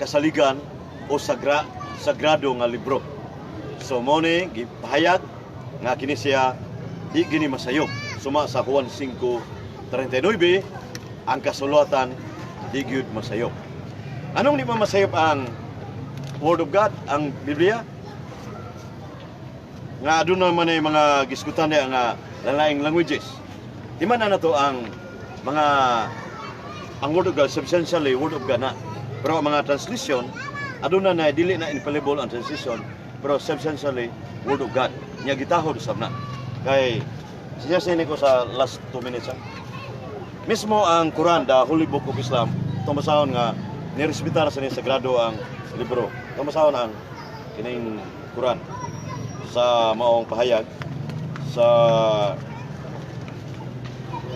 kasaligan o sagrado nga libro. So mo ni gipahayag nga kini siya di gini masayop. Suma sa Juan 5:39, ang kasulatan di gyud masayop. Anong di pa masayop ang Word of God, ang Biblia? Nga aduna man ay mga gisgutan niya nga lalaing languages. Di man na to ang mga ang Word of God, substantially Word of God na. Pero ang mga translation, aduna na dili na infallible ang translation, pero substantially Word of God. Nya gitahod usab na. Kay siya ko sa last 2 minutes, ha. Mismo ang Quran, the Holy Book of Islam, tumasahon nga nirespetar sa niya sagrado ang libro. Tumasahon ang kining Quran sa maong pahayag sa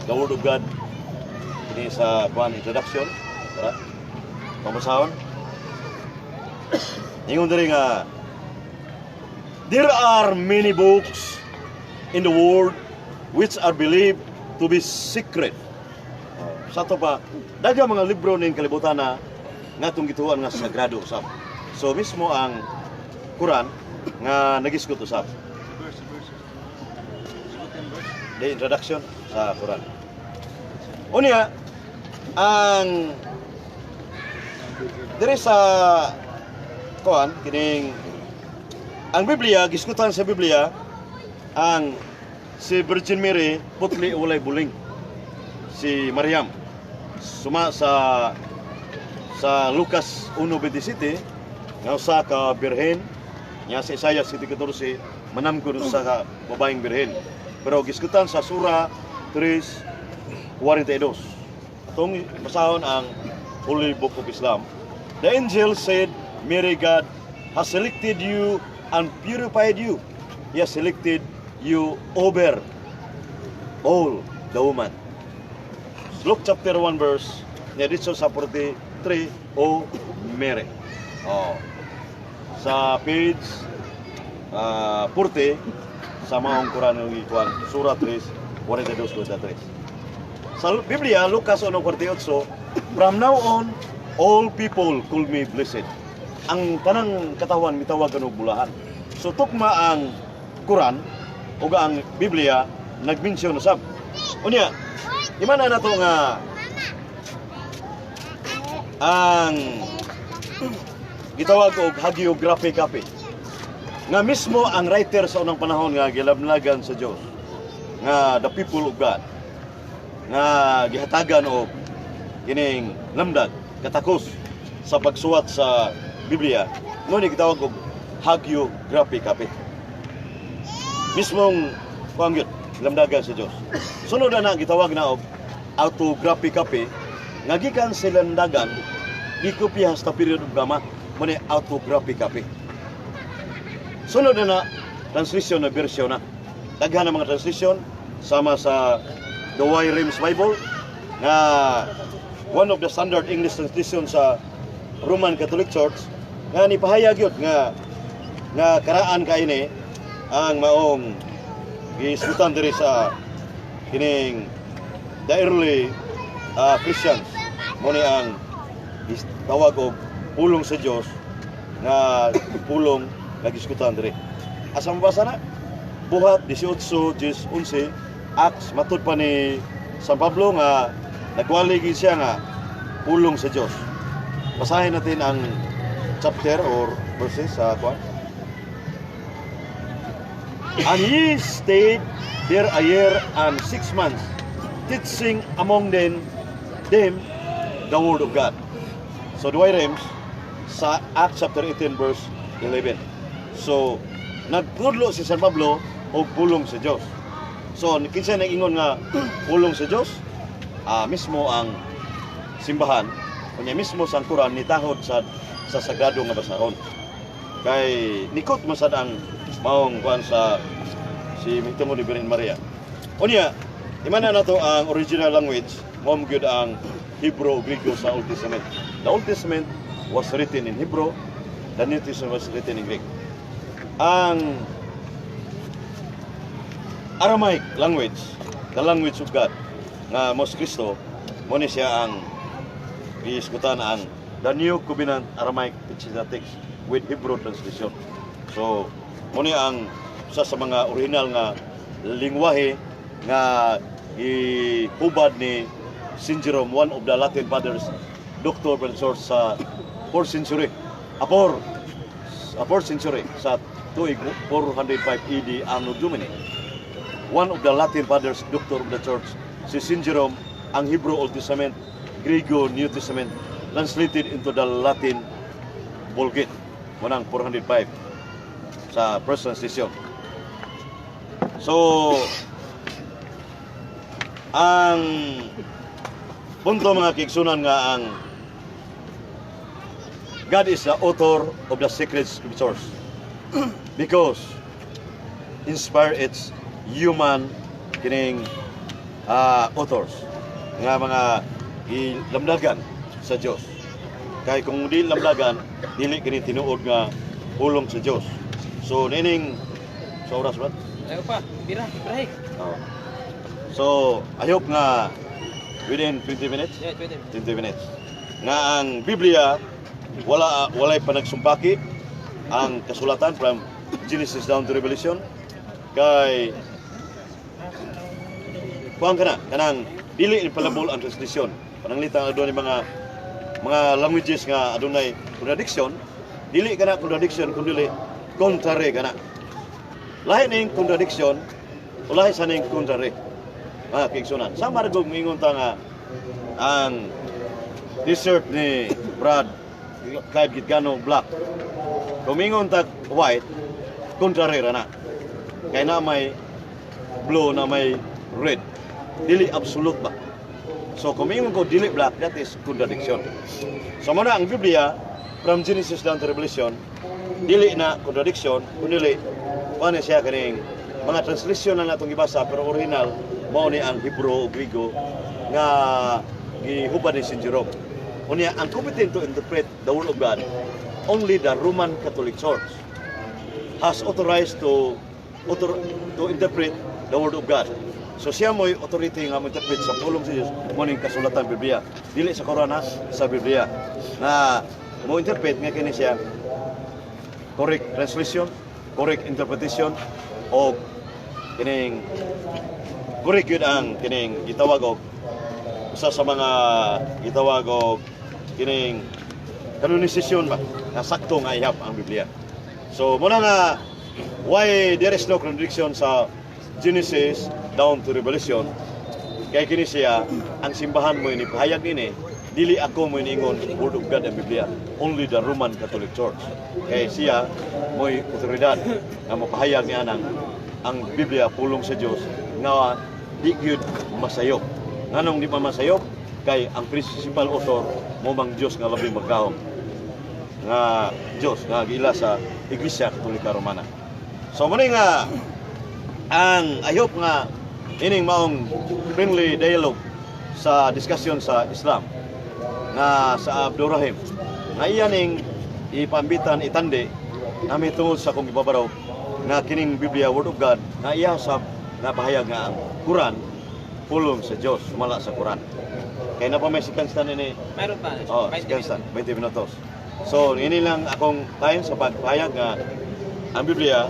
the Word of God kini sa kuan introduction. Tara, pamasahon. Ingon diri nga there are many books in the world which are believed to be secret. Sa to pa, daghang mga libro ning kalibutan na nga atong gituan nga sagrado usab. So mismo ang Quran nga nagisgot usab. Verse, verse. Sagutin verse. The introduction sa Quran. Unya, ang diri sa kuan kining ang Biblia, gisgutan sa Biblia ang si Virgin Mary putli, walay buling. Si Maryam suma sa Lucas 1:27 nga usa ka birhen nya si Isaiah 7:14 manamgon usa ka babaeng birhen. Pero gisgutan sa Sura 3:42. Atong basahon ang Holy Book of Islam. The angel said, "Mary, God has selected you and purified you. He has selected you over all the woman." Luke chapter 1 verse niya dito sa 43, O Mary. Oh. Sa page 40 sa maong Quran ng ikuan, Surah 3, 42, 43. Sa Biblia, Lucas 1:48, "From now on, all people call me blessed." Ang tanang katawan mitawag og bulahan. So tukma ang Quran ug ang Biblia nagmensyon usab. Unya, di man na nato nga ang gitawag og hagiographic copy nga mismo ang writer sa unang panahon nga gilablagan sa Dios nga the people of God nga gihatagan og kining lamdag katakos sa pagsuwat sa Biblia mo ni gitawag og hagiographic copy, mismong kuan gyud lamdagan sa Dios. Sunod na gitawag na og autographic copy nga gikan sa landagan gikopya sa period of Gama mo ni autographic copy. Sunod na na translation na version na. Daghan na mga translation sama sa Douay Rheims Bible nga one of the standard English translation sa Roman Catholic Church nga nipahayag yun nga nga karaan kaini ang maong gisgutan diri sa kining the early Christians mo ni ang tawag og pulong sa Dios nga pulong nga gisgutan diri. Asa mabasa na? Buhat 18, 10, 11, Acts, matud pa ni San Pablo nga nagwali gid siya nga pulong sa Dios. Basahin natin ang chapter or verses sa kwan. And he stayed there a year and 6 months, teaching among them the word of God. So Douay Rheims sa Acts chapter 18 verse 11. So nagtudlo si San Pablo og pulong sa Dios. So kinsa nag-ingon nga pulong sa Dios? Ah, mismo ang simbahan unya mismo sa Quran nitahod sa sagrado nga basahon. Kay nikot masad ang maong kuan sa si tungod ni Birhen Maria. Unya, imana na to ang original language, mao gyud ang Hebrew ug Griego sa Old Testament. The Old Testament was written in Hebrew, the New Testament was written in Greek. Ang Aramaic language, the language of God, nga mos Kristo, mo ni siya ang giisgutan ang The New Covenant Aramaic Peshitta text with Hebrew translation. So, mao ni ang usa sa mga original nga lingwahe nga gihubad ni Saint Jerome, one of the Latin Fathers, Doctor of the Church sa 4th century. A 4th century sa tuig 405 AD Anno Domini. One of the Latin Fathers, Doctor of the Church, si Saint Jerome, ang Hebrew Old Testament, Griego New Testament, translated into the Latin Vulgate. Mao nang 405 sa first translation. So, ang punto, mga kaigsuonan, nga ang God is the author of the sacred scriptures because inspire its human kining authors nga mga gilamdagan sa Dios. Kay kung di lamdagan, dili kini tinuod nga pulong sa Dios. So nining sa oras ba? Ayaw pa, bira, birahe. Oh. So I hope nga within 20 minutes. Yeah, 20. 20 minutes. Nga ang Biblia walay panagsumpaki ang kasulatan from Genesis down to Revelation kay kuan kana kanang dili infallible ang translation. Pananglitan adunay mga languages nga adunay contradiction, dili kana contradiction kundi contrary kana. Lahi ning contradiction o lahi sa ning contrary. Mga kaigsuonan. Sama ra gud moingon ta nga ang t-shirt ni Brad Clive Gitgano black. Kung mingon ta white, contrary ra na. Kay na may blue na may red. Dili absolute ba? So kung mingon ko dili black, that is contradiction. So mao na ang Biblia from Genesis down to Revelation, dili na contradiction, kundi kuan siya kaning mga translation na natong gibasa, pero original mao ni ang Hebrew o Griego nga gihubad ni Saint Jerome. Unya ang competent to interpret the word of God, only the Roman Catholic Church has authorized to interpret the word of God. So siya mo'y authority nga mo-interpret sa pulong sa Dios, mao ning kasulatan Biblia. Dili sa Quran ha, sa Biblia. Na mo interpret nga kini siya correct translation, correct interpretation o kining correct yun ang kining gitawag og usa sa mga gitawag og kining kanonisasyon ba nga sakto nga ihap ang Biblia. So mao na nga why there is no contradiction sa Genesis down to Revelation kay kini siya ang simbahan mo ini pahayag nini, dili ako mo iningon word of God ang Biblia, only the Roman Catholic Church kay siya mo'y otoridad nga mopahayag niya nang ang Biblia pulong sa Dios nga di gyud masayop. Nganong di pa masayop? Kay ang principal author mao mang Dios nga labing magahom nga Dios nga giila sa Iglesia Katolika Romana. So mao ni nga ang I hope nga ining maong friendly dialogue sa discussion sa Islam nga sa Abdurrahim nga iya ning ipambitan itandi nami tungod sa akong gibabaraw nga kining Biblia Word of God nga iya sa napahayag nga ang Quran pulong sa Dios sumala sa Quran. Kay na pa may second stand ini. Mayroon pa. Oh, 20 second stand, 20 minutos. So ini lang akong time sa pagpahayag nga ang Biblia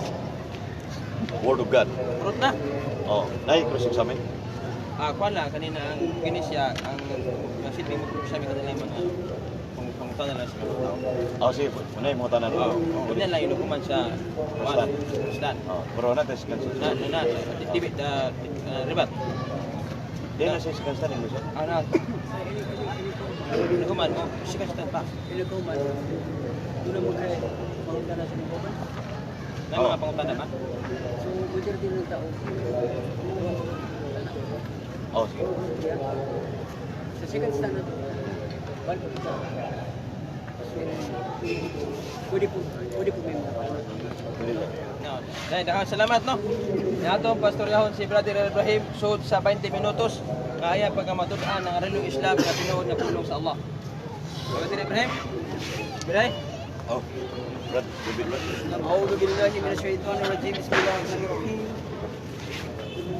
Word of God. Kurot na. Oh, nay cross examine. Ah, kuan lang kanina ang kini siya ang silbi mo sa amin kanila mga pangutana lang sa mga tao. Oh, sige, unay mo tanan. Oh, oh, lang inukuman sa Stand. Stand. Oh, pero na second stand. Na na na di di ribat. Di na sa second stand English. Ah, na. Inukuman mo, second stand pa. Inukuman. Doon na mo kay pangutana sa inukuman. Na mga pangutana ba? So, majority ng tao. Oh, sige. Sa second stand na to, one po isa. So, pwede po may mga tanong. Dili lang. No. Dahil daghang salamat, no. Nato Pastor Yahon si Brother Ibrahim sud sa 20 minutos kaya pagkamatud-an ang relong Islam nga tinuod na pulong sa Allah. Brother Ibrahim. Ibrahim. Oh. Brad, David, Brad. أعوذ بالله من الشيطان الرجيم. بسم الله الرحمن الرحيم.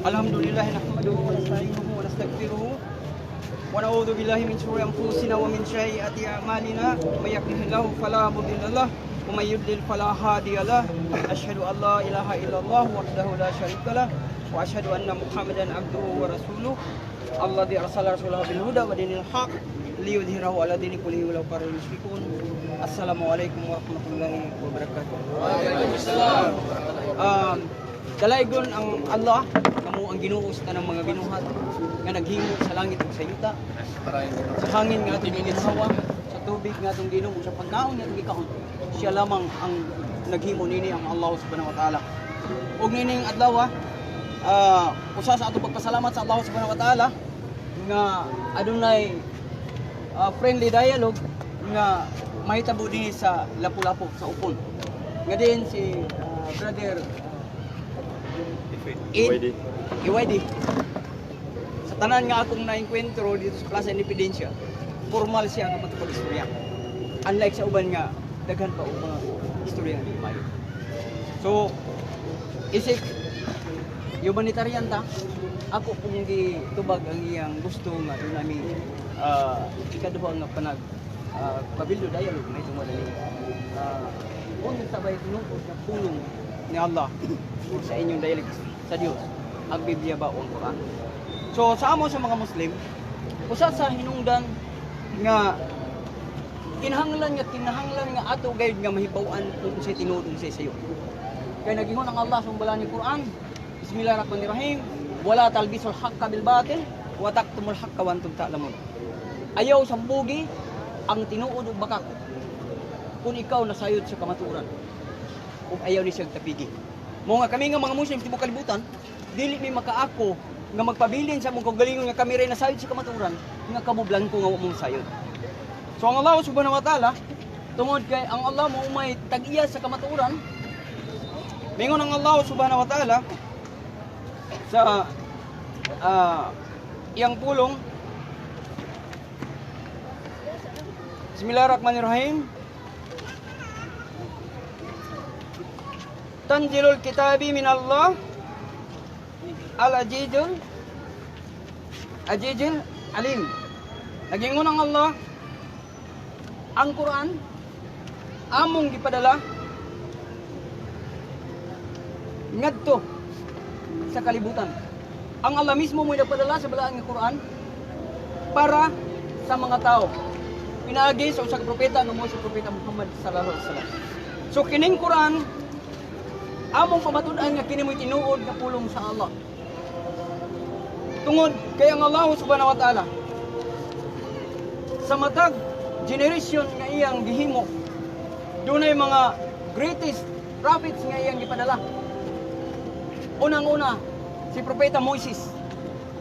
الحمد لله نحمده ونستعينه ونستغفره. ونعوذ بالله من شرور أنفسنا ومن سيئات أعمالنا. من يهده الله فلا مضل له ومن يضلل فلا هادي له. أشهد أن لا إله إلا الله وحده لا شريك له وأشهد أن محمدا عبده ورسوله الذي أرسل رسوله بالهدى ودين الحق ليظهره على دين كله ولو كره المشركون. السلام عليكم ورحمة الله وبركاته. Dalaygon ang Allah nga mao ang Ginoo sa tanang mga binuhat nga naghimo sa langit ug sa yuta, sa hangin nga atong giginhawa, sa tubig nga atong giinom ug sa pagkaon nga atong gikaon. Siya lamang ang naghimo nini, ang Allah subhanahu wa ta'ala. Ug nining adlaw, usa sa atong pagpasalamat sa Allah subhanahu wa ta'ala nga adunay friendly dialogue nga mahitabo dinhi sa Lapu-Lapu, sa Upon. Nga din si Brother Ed EYD. EYD. Sa tanan nga akong naengkwentro dito sa Plaza Independencia, formal siya nga makipag-istorya. Unlike sa uban nga daghan pa og mga istorya nga di maayo. So, isip humanitarian ta, ako pong gitubag ang iyang gusto nga doon nami ikaduha nga panag kabildo dialogue may tungod ani kung sabay tinuod nga pulong ni Allah o sa inyong dialect sa Dios, ang Biblia ba o ang Quran. So sa amo sa mga Muslim, usa sa hinungdan nga kinahanglan nga ato gayud nga mahibaw-an kung unsay tinuod, unsay sayo. Kay nagingon ang Allah sa balaan ni Quran, Bismillahirrahmanirrahim, ولا تلبسوا الحق بالباطل وتكتموا الحق وأنتم تعلمون. Ayaw sambugi ang tinuod ug bakak kung ikaw nasayod sa kamatuoran ug ayaw ni siyang tapigi. Mao nga kami nga mga Muslim sa tibuok kalibutan, dili mi makaako nga magpabilin sa among kaugalingon nga kami ray nasayod sa kamatuoran nga kamo blanko nga wa mo sayod. So ang Allah subhanahu wa ta'ala, tungod kay ang Allah mao may tag-iya sa kamatuoran, mingon ang Allah subhanahu wa ta'ala sa iyang pulong, Bismillahirrahmanirrahim, تنزيل الكتاب من الله العزيز العزيز العليم. Nagingon ang Allah, ang Quran among gipadala ngadto sa kalibutan. Ang Allah mismo mo'y nagpadala sa balaan nga Quran para sa mga tao. Pinaagi sa usa ka propeta nga mao si Propeta Muhammad sallallahu alaihi wasallam. So kining Quran among pamatud-an nga kini mo'y tinuod nga pulong sa Allah. Tungod kay ang Allah subhanahu wa ta'ala sa matag generation nga iyang gihimo, dunay mga greatest prophets nga iyang gipadala. Unang-una, si Propeta Moises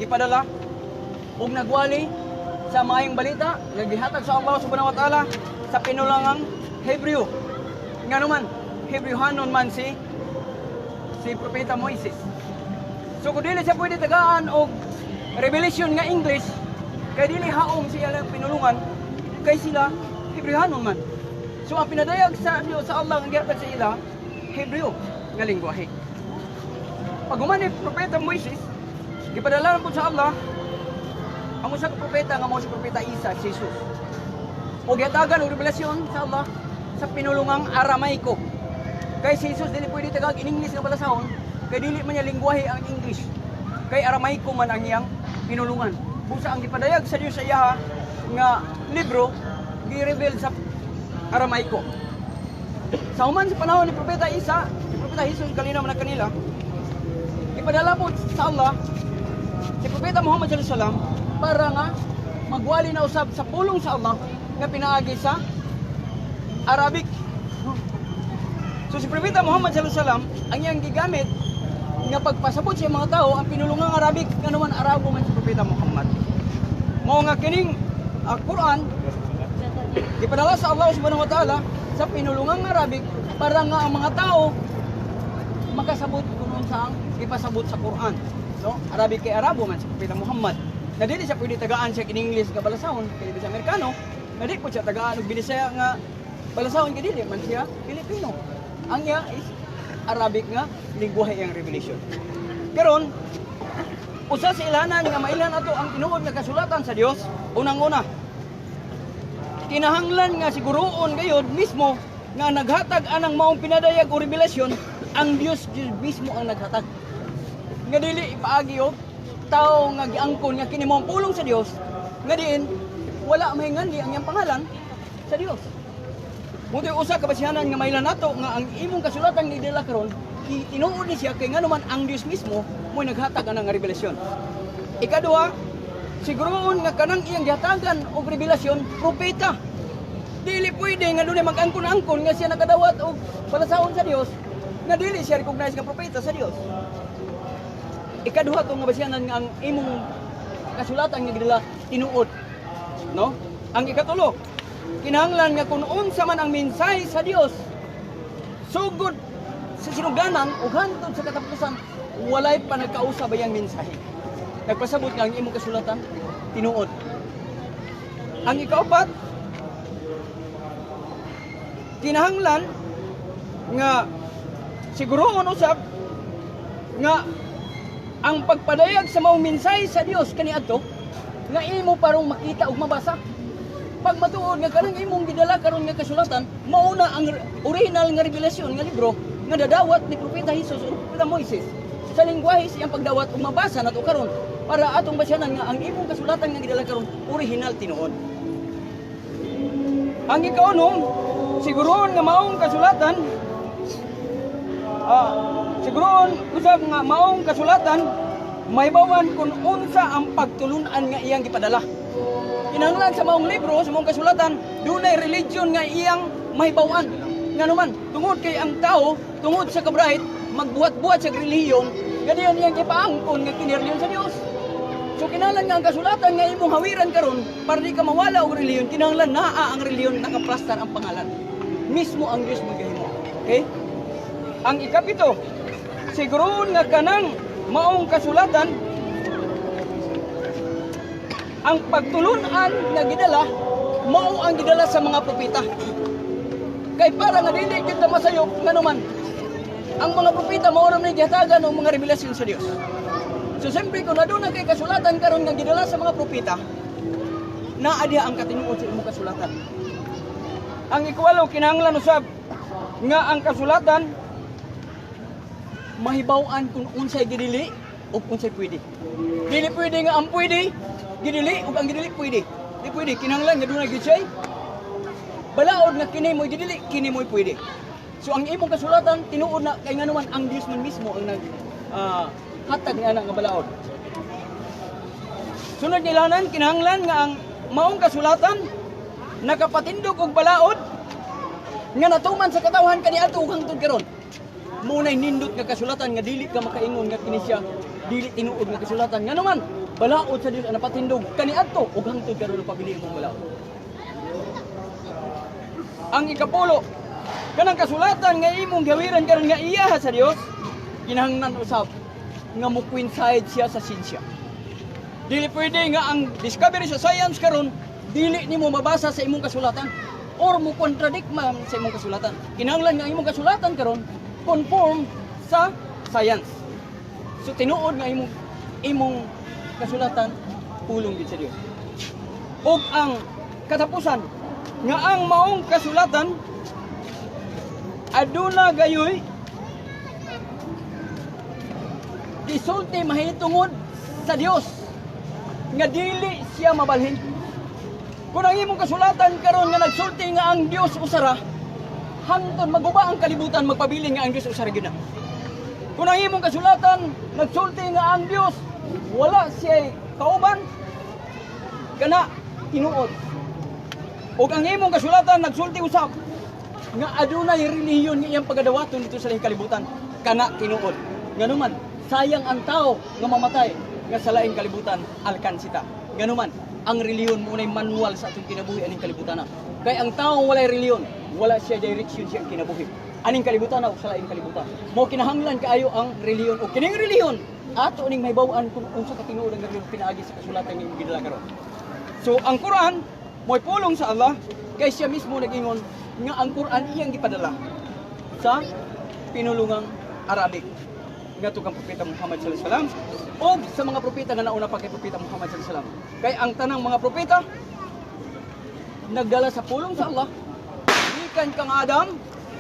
gipadala ug nagwali sa maayong balita nga gihatag sa Allah subhanahu wa ta'ala sa pinulangang Hebreo. Ngano man, Hebreohanon man si Propeta Moises. So kung dili siya pwede tagaan og revelation nga English, kay dili haom siya lang pinulungan, kay sila Hebreohanon man. So ang pinadayag sa Dios sa Allah ang gihatag sa ila, Hebreo nga lingwahe. Pag human ni Propeta Moises, gipadala po sa Allah ang usa ka propeta nga mao si Propeta Isa, si Jesus. O gihatagan og revelasyon sa Allah sa pinulungang Aramaiko. Kay si Jesus dili pwede tagag in English nga balasahon, kay dili man niya lingwahe ang English. Kay Aramaiko man ang iyang pinulungan. Busa ang gipadayag sa Dios sa iyaha nga libro gi-reveal sa Aramaiko. Sa human sa panahon ni Propeta Isa, ni Propeta Jesus kalina man na kanila, gipadala po sa Allah si Propeta Muhammad sallallahu alaihi wasallam para nga magwali na usab sa pulong sa Allah nga pinaagi sa Arabic. So si Propeta Muhammad sallallahu alaihi wasallam ang iyang gigamit nga pagpasabot sa mga tao ang pinulungang Arabic, nga naman Arabo man si Propeta Muhammad. Mao nga kining Quran gipadala sa Allah subhanahu wa ta'ala sa pinulungang Arabic para nga ang mga tao makasabot kung unsa ang gipasabot sa Quran. No? Arabic kay Arabo man si Propeta Muhammad. Na dili siya pwede tagaan siya in English nga balasahon kay di siya Amerikano. Na di po siya tagaan og Binisaya nga balasahon kay dili man siya Pilipino. Ang iya is Arabic nga lingwahe ang revelation. Karon Usa sa ilanan nga mailhan ato ang tinuod nga kasulatan sa Dios, unang-una, kinahanglan nga siguroon gayod mismo nga naghatag anang maong pinadayag o revelasyon, ang Dios gyud mismo ang naghatag. Nga dili ipaagi og tao nga giangkon nga kini mao ang pulong sa Dios, nga diin wala mahingandi ang iyang pangalan sa Dios. Mao usa ka basihanan nga mailhan nato nga ang imong kasulatan nga gidala karon tinuod ni siya kay nganuman ang Dios mismo mo'y naghatag anang nga revelasyon. Ikaduha, siguroon nga kanang iyang gihatagan og revelasyon propeta. Dili pwede nga dunay mag-angkon-angkon nga siya nakadawat og balasaon sa Dios nga dili siya recognize nga propeta sa Dios. Ikaduha to nga basihanan nga ang imong kasulatan nga gidala tinuod. No? Ang ikatulo, kinahanglan nga kung unsa man ang mensahe sa Dios sugod sa sinugdanan ug hantod sa katapusan, walay panagkausab ang mensahe. Nagpasabot nga ang imong kasulatan tinuod. Ang ikaapat, kinahanglan nga siguroon usab nga ang pagpadayag sa maong mensahe sa Dios kaniadto nga imo parong makita ug mabasa. Pag matuod nga kanang imong gidala karon nga kasulatan mauna ang original nga revelasyon nga libro nga dadawat ni Propeta Hesus o Propeta Moises sa lingwahe sa iyang pagdawat ug mabasa nato karon para atong basyanan nga ang imong kasulatan nga gidala karon original tinuod. Ang ikaunom, siguroon nga maong kasulatan siguroon usab nga maong kasulatan mahibawan kung unsa ang pagtulunan nga iyang gipadala. Kinahanglan sa maong libro, sa maong kasulatan, dunay religion nga iyang mahibawan. Nganuman, tungod kay ang tao, tungod sa kabright, magbuhat-buhat sa relihiyon, ganiyon iyang gipaangkon nga kini relihiyon sa Dios. So kinahanglan nga ang kasulatan nga imong hawiran karon para di ka mawala og relihiyon, kinahanglan naa ang relihiyon, nakaplastar ang pangalan. Mismo ang Dios magahimo. Okay? Ang ikapito, siguroon nga kanang maong kasulatan ang pagtulunan nga gidala mao ang gidala sa mga propeta. Kay para nga dili kita masayop, nganuman ang mga propeta mao ra man gihatagan og mga revelasyon sa Dios. So siyempre kung aduna kay kasulatan karon nga gidala sa mga propeta, naa diha ang katinuod sa imong kasulatan. Ang ikuwalo, kinahanglan usab nga ang kasulatan mahibaw-an kung unsay gidili ug unsay pwede. Dili pwede nga ang pwede gidili ug ang gidili pwede. Di pwede, kinahanglan nga dunay gyud siya balaod nga kini mo'y gidili, kini mo'y pwede. So ang imong kasulatan tinuod na kay nganuman ang Dios man mismo ang nag hatag nga ana nga balaod. Sunod nilanan, kinahanglan nga ang maong kasulatan nakapatindog og balaod nga natuman sa katawhan kaniadto ug hangtod karon. Munay nindot nga kasulatan nga dili ka makaingon nga kini siya dili tinuod nga kasulatan, nganuman balaod sa Dios ang napatindog kaniadto ug hangtod karon pabili imong balaod. Ang ikapulo, kanang kasulatan nga imong gawiran karon nga iya sa Dios, kinahanglan usab nga mo coincide siya sa sinsya. Dili pwede nga ang discovery sa science karon dili nimo mabasa sa imong kasulatan or mo contradict man sa imong kasulatan. Kinahanglan nga ang imong kasulatan karon conform sa science. So tinuod nga imong imong kasulatan pulong gid sa Dios. Ug ang katapusan, nga ang maong kasulatan aduna gayoy gisulti mahitungod sa Dios nga dili siya mabalhin. Kung ang imong kasulatan karon nga nagsulti nga ang Dios usara, hangtod maguba ang kalibutan magpabilin nga ang Dios usara gyud na. Kung ang imong kasulatan nagsulti nga ang Dios wala siya kauban, kana tinuod. Ug ang imong kasulatan nagsulti usab nga adunay relihiyon nga iyang pagadawaton dito sa laing kalibutan, kana tinuod. Nganuman sayang ang tao nga mamatay nga sa laing kalibutan alkansita. Nganuman ang relihiyon mo nay manual sa atong kinabuhi aning kalibutan na. Kay ang tao walay relihiyon, wala siya direction siya kinabuhi aning kalibutan na sa laing kalibutan. Mo kinahanglan kaayo ang relihiyon, ug kining relihiyon ato ning mahibaw-an kung unsa ka tinuod ang relihiyon pinaagi sa kasulatan nga imong gidala karon. So ang Quran mo'y pulong sa Allah kay siya mismo nag-ingon nga ang Quran iyang gipadala sa pinulungang Arabic. ngadto kang Propeta Muhammad sallallahu alaihi wasallam ug sa mga propeta nga nauna pa kay Propeta Muhammad sallallahu alaihi wasallam. Kay ang tanang mga propeta nagdala sa pulong sa Allah gikan kang Adam,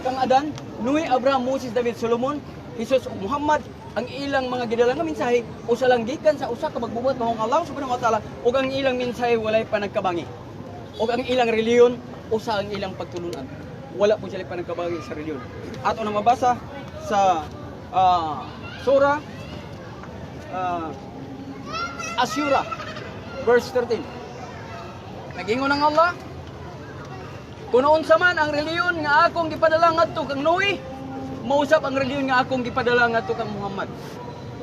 kang Adan, Noe, Abraham, Moses, David, Solomon, Jesus ug Muhammad. Ang ilang mga gidala nga mensahe usa lang gikan sa usa ka magbubuhat, maong Allah subhanahu wa taala, ug ang ilang mensahe walay panagkabangi. Ug ang ilang relihiyon, usa ang ilang pagtulunan. Wala po sila panagkabangi sa relihiyon. Ato na mabasa sa Surah Asyura verse 13. Nagingon ang Allah, "Kung unsa man ang relihiyon nga akong gipadala ngadto kang Noe, mausap ang relihiyon nga akong gipadala ngadto kang Muhammad.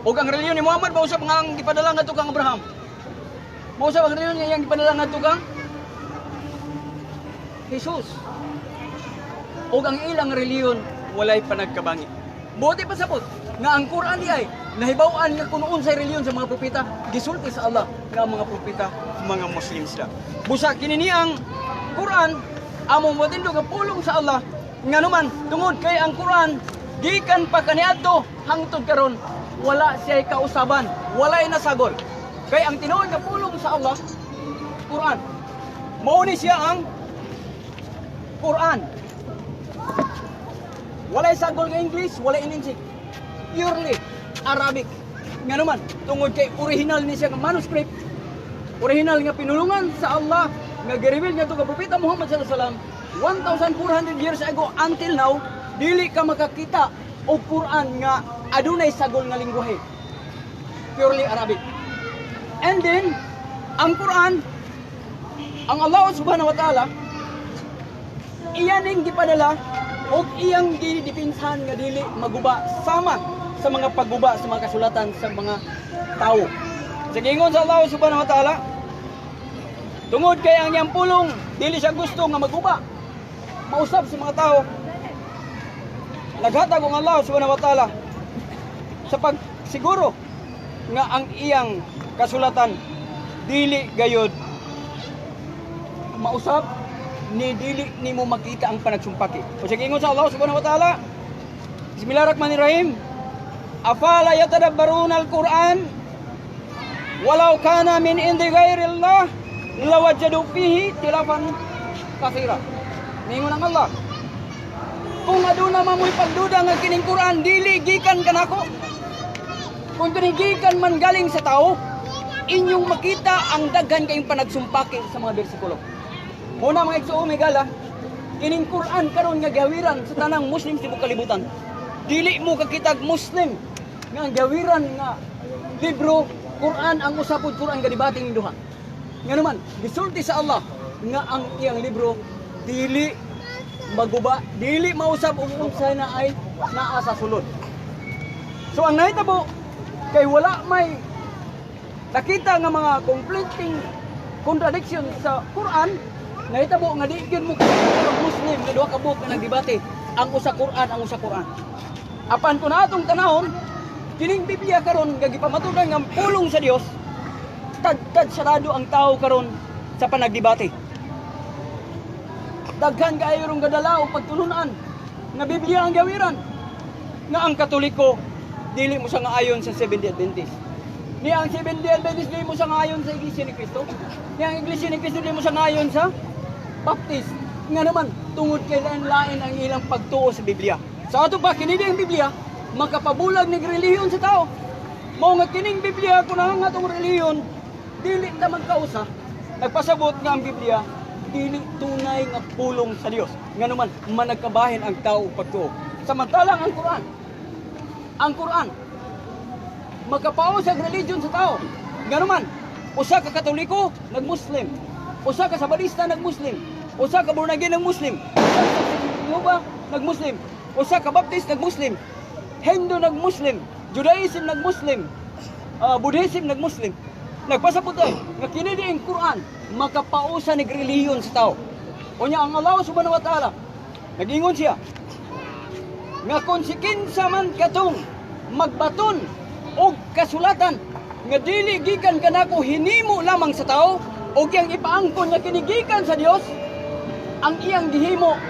Ug ang relihiyon ni Muhammad mausap nga ang gipadala ngadto kang Abraham. Mausap ang relihiyon nga iyang gipadala ngadto kang Jesus. Ug ang ilang relihiyon walay panagkabangi." Buot ipasabot nga ang Quran di ay nahibaw-an nga kung unsay relihiyon sa mga propeta, gisulti sa Allah nga ang mga propeta mga Muslim sila. Busa kini ni ang Quran among motindog nga pulong sa Allah, nganuman tungod kay ang Quran gikan pa kaniadto hangtod karon wala siya kausaban, walay nasagol. Kay ang tinuod nga pulong sa Allah, Quran. Mao ni siya ang Quran. Walay sagol nga English, walay ininsik. Purely Arabic. Nganuman, tungod kay original ni siya nga manuscript, original nga pinulungan sa Allah nga gi-reveal niya to kay Propeta Muhammad sallallahu alaihi wasallam 1400 years ago until now, dili ka makakita og Quran nga adunay sagol nga lingwahe. Purely Arabic. And then, ang Quran, ang Allah subhanahu wa ta'ala, iya ning gipadala og iyang gidipinsahan nga dili maguba sama sa mga pagguba sa mga kasulatan sa mga tao. Sa giingon sa Allah subhanahu wa ta'ala, tungod kay ang iyang pulong dili siya gusto nga maguba, mausab sa mga tao, naghatag ang Allah subhanahu wa ta'ala sa pagsiguro nga ang iyang kasulatan dili gayod mausab ni dili nimo makita ang panagsumpaki. O sa giingon sa Allah subhanahu wa ta'ala, Bismillahirrahmanirrahim. Afala yatadabbaruna al-Quran walau kana min indi ghairillah lawajadu fihi ikhtilafan katsira. Ningon ang Allah, kung aduna mamoy pagduda nga kining Quran dili gikan kanako, kung kini gikan man galing sa tao, inyong makita ang daghan kayong panagsumpaki sa mga bersikulo. Muna mga igsoon higala, kining Quran karon nga gawiran sa tanang Muslim sa kalibutan. Dili mo kakitag Muslim nga ang gawiran nga libro Quran ang usa pod Quran ga debate ning duha. Nga naman, gisulti sa Allah nga ang iyang libro dili maguba, dili mausab ug unsay na ay naa sa sulod. So ang nahitabo kay wala may nakita nga mga conflicting contradiction sa Quran, nahitabo nga di gyud mo kakita og Muslim nga duha ka buok nga nagdebate ang usa Quran, ang usa Quran. Apan kung atong tanawon kining Biblia karon nga gipamatudan nga pulong sa Dios, tadtad sarado ang tao karon sa panagdebate. Daghan kaayo rong gadala og pagtulunan nga Biblia ang gawiran, nga ang Katoliko dili mo sa ayon sa Seventh-day Adventist. Ni ang Seventh-day Adventist dili mo sa ayon sa Iglesia ni Cristo. Ni ang Iglesia ni Cristo dili mo sa ayon sa Baptist. Nga naman, tungod kay lain-lain ang ilang pagtuo sa Biblia. Sa ato pa, kini ang Biblia, makapabulag ng relihiyon sa tao. Mao nga kining Biblia, kung ang atong relihiyon, dili ta magkausa. Nagpasabot nga ang Biblia, dili tunay nga pulong sa Dios. Nga naman, managkabahin ang tao pagtuo. Samantalang ang Quran, makapaos ang religion sa tao. Nga naman, usa ka Katoliko, nagmuslim. Usa ka Sabadista, nagmuslim. Usa ka born again, nagmuslim. Usa ka Jehovah, nagmuslim. Usa ka Baptist, nagmuslim. Hindu, nagmuslim. Judaism, nagmuslim. Buddhism, nagmuslim. Nagpasabot ay nga kini di ang Quran makapausa ni relihiyon sa tao. Unya ang Allah subhanahu wa ta'ala nagingon siya nga kung si kinsa man katong magbaton og kasulatan nga dili gikan kanako, hinimo lamang sa tao, og iyang ipaangkon nga kini gikan sa Dios, ang iyang gihimo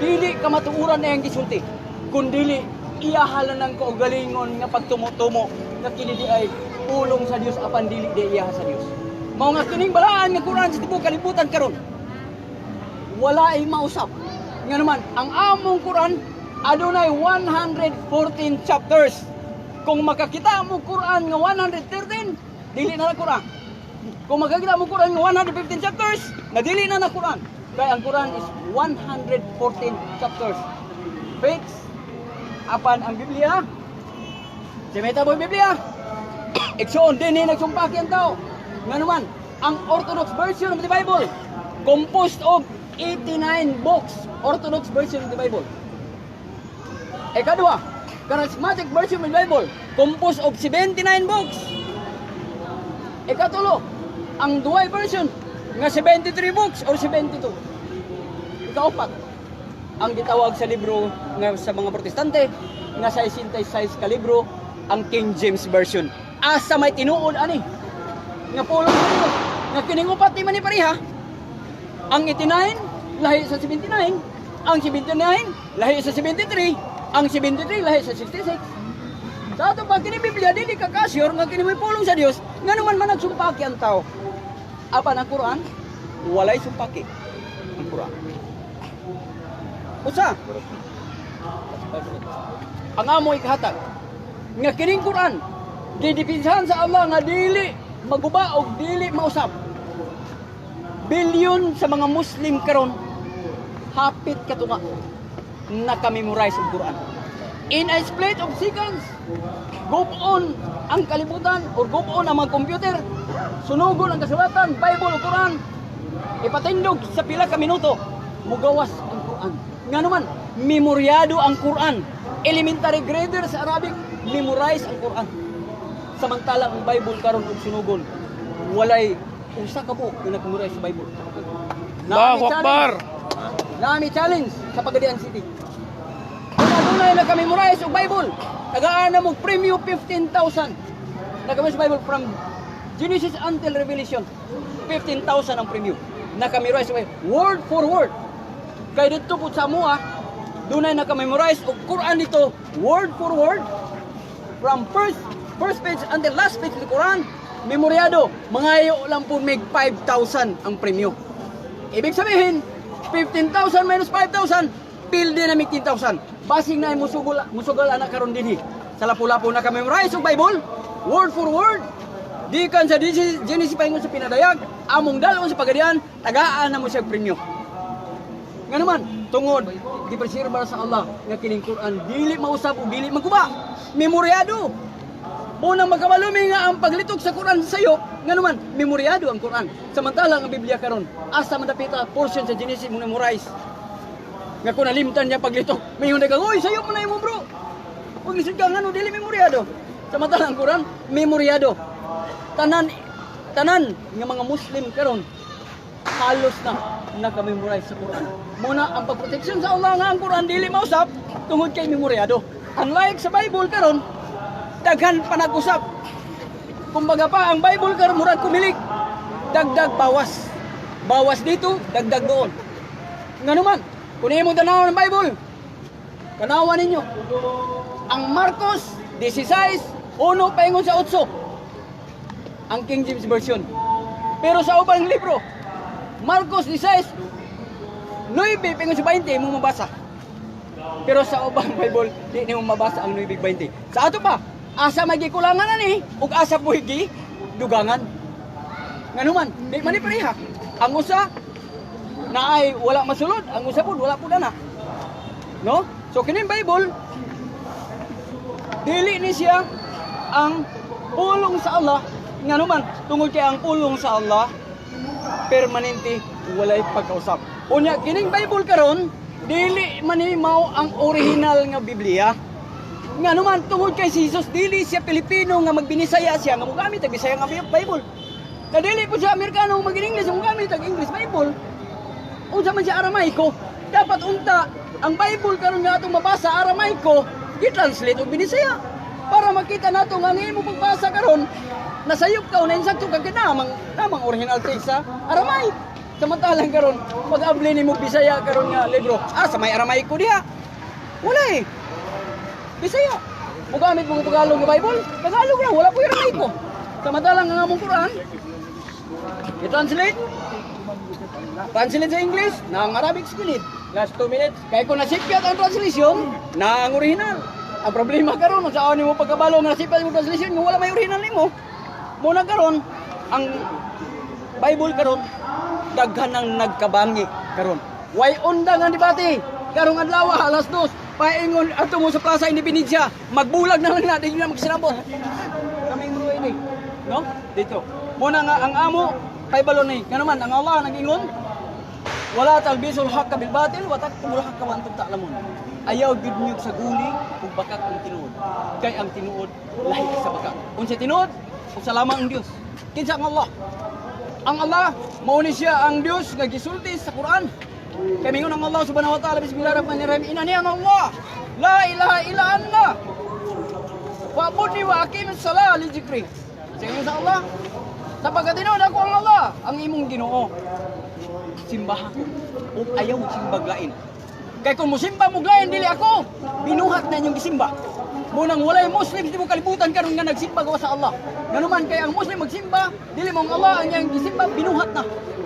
dili kamatuoran na iyang gisulti kun dili Iyaha lang ng kaugalingon nga pagtumo-tumo nga kini di ay pulong sa Dios apan dili di iyaha sa Dios. Mao nga kining balaan nga Quran sa tibuok kalibutan karon wala ay mausap. Nga naman, ang among Quran adunay 114 chapters. Kung makakita mo Quran nga 113, dili na na Quran. Kung makakita mo Quran nga 115 chapters, na dili na na Quran. Kaya ang Quran is 114 chapters. Fix apan ang Biblia. Sa may tabo Biblia. Igsoon dinhi nagsumpaki ang tao. Nga naman, ang Orthodox version of the Bible composed of 89 books. Orthodox version of the Bible. Ikadua, Charismatic version of the Bible composed of 79 books. Ikatulo, ang Douay version nga 73 books or 72. Ikaupat, ang gitawag sa libro nga sa mga Protestante nga 66 ka libro, ang King James Version. Asa may tinuod ani nga pulong sa Dios nga kining upat di man ni pareha? Ang 89 lahi sa 79, ang 79 lahi sa 73, ang 73 lahi sa 66. Sa ato pa kini Biblia, dili ka ka-sure nga kini may pulong sa Dios, ngano man man nagsumpaki ang tao? Apan ang Quran, walay sumpaki ang Quran. Usa ang amo ikahatag nga kining Quran gidipinsahan sa Allah nga dili maguba og dili mausap. Bilyon sa mga Muslim karon, hapit katunga, naka-memorize og Quran. In a split of seconds, gub-on ang kalibutan or gub-on ang mga computer, sunugon ang kasulatan, Bible o Quran, ipatindog sa pila ka minuto, mugawas ang Quran. Nga naman, memoryado ang Quran. Elementary grader sa Arabic, memorize ang Quran. Samantala ang Bible karon og sunugon, walay usa ka buok nga nag-memorize sa Bible. Allahu Akbar! Naa mi challenge sa Pagadian City. Kung adunay naka-memorize og Bible, tagaan na mo premyo 15,000. Naka-memorize Bible from Genesis until Revelation. 15,000 ang premyo. Naka-memorize og Bible word for word. Kay dito po sa amoa, dunay naka-memorize og Quran dito word for word from first first page until last page of the Quran, memoryado, mangayo lang po mig 5,000 ang premyo. Ibig sabihin, 15,000 minus 5,000, pildi na mig 10,000. Basing na musugal, musugal anak karon dinhi. Sa Lapu-Lapu naka-memorize og Bible, word for word, gikan sa Genesis paingon sa Pinadayag, among dalon sa Pagadian, tagaan na mo siya premyo. Nga naman, tungod, gipreserba sa Allah nga kining Quran dili mausap o dili maguba. Memoryado. Unang magkabalumi nga ang paglitok sa Quran sa sayop, nga naman, memoryado ang Quran. Samantala ang Biblia karon, asa man dapita portion sa Genesis mo memorize? Nga kung nalimtan niya paglitok, may hunday ka, "Uy, sayop mo na imo, bro." Pag lisod ka, ngano dili memoryado? Samantala ang Quran, memoryado. Tanan tanan nga mga Muslim karon halos na naka-memorize sa Quran. Muna ang pagproteksyon sa Allah nga ang Quran dili mausap tungod kay memoryado. Unlike sa Bible karon, daghan pa nag-usap. Kumbaga pa ang Bible karon murag kumilik. Dagdag bawas. Bawas dito, dagdag doon. Nga naman, kung imo tan-awon ang Bible, tanawan ninyo. Ang Marcos 16, 1 paingon sa 8. Ang King James Version. Pero sa ubang libro, Marcos 16, 9 paingon sa 20 mo mabasa. Pero sa ubang Bible, di nimo mabasa ang 9:20. Sa ato pa, asa may gikulangan ani ug asa po'y dugangan? Nganuman, di man ni pareha. Ang usa na ay wala masulod, ang usa pud wala pud ana. No? So kining Bible dili ni siya ang pulong sa Allah, nganuman tungod kay ang pulong sa Allah permanente, walay pagkausap. Unya kining Bible karon dili man ni mao ang original nga Biblia. Nga naman tungod kay si Jesus dili siya Pilipino nga magbinisaya siya nga mogamit og Bisaya nga Bible. Na dili po siya Amerikano nga mag-English nga mogamit og English Bible. Unsa man siya, Aramaiko. Dapat unta ang Bible karon nga atong mabasa Aramaiko, gi-translate og Binisaya para makita nato nga ang imo pagbasa karon nasayop ka o nainsakto ka kay tamang tamang original text sa Aramaic. Samantalang karon pag-abli nimo Bisaya karon nga libro, ah, sa may Aramaiko diha. Wala eh. Bisaya. Mugamit mo Tagalog nga Bible, Tagalog ra, wala po Aramaico. Samantalang ang among Quran, i-translate, translate sa English, na ang Arabic sa kilid. Last 2 minutes. Kaya kung nasipyat ang translation, na ang original. Ang problema karon sa nimo pagkabalo nga nasipyat yung translation nga wala may original nimo. Muna karon ang Bible karon daghan ang nagkabangi karon. Way unda nga debate karong adlaw alas 2 paingon ato mo sa Plaza Independencia, magbulag na lang na, di na magsinabot. Kaming bro ini. No? Dito. Muna nga ang amo kay balon ni. Ngano man ang Allah nag-ingon, "Wala talbisul haqqa bil batil wa taktumul haqqa wa antum ta'lamun." Ayaw gid niyo sa guli ug bakak ang tinuod. Kay ang tinuod lahi sa bakak. Unsa tinuod? Usa lamang ang Dios. Kinsa ang Allah? Ang Allah mao ni siya ang Dios nga gisulti sa Quran. Kay mingon ang Allah subhanahu wa ta'ala, "Bismillahirrahmanirrahim. Inani ang Allah. La ilaha illa ana. Wa'budni wa aqimis salah li dzikri." Sa ingon sa Allah, sapagkat tinuod ako ang Allah, ang imong Ginoo, simbaha ko ug ayaw simbag lain. Kay kung musimba mo lain dili ako, binuhat na inyong gisimba. Munang walay Muslim sa tibuok kalibutan karon nga nagsimba gawas sa Allah. Nganuman kay ang Muslim magsimba, dili mo ang Allah ang iyang gisimba, binuhat na.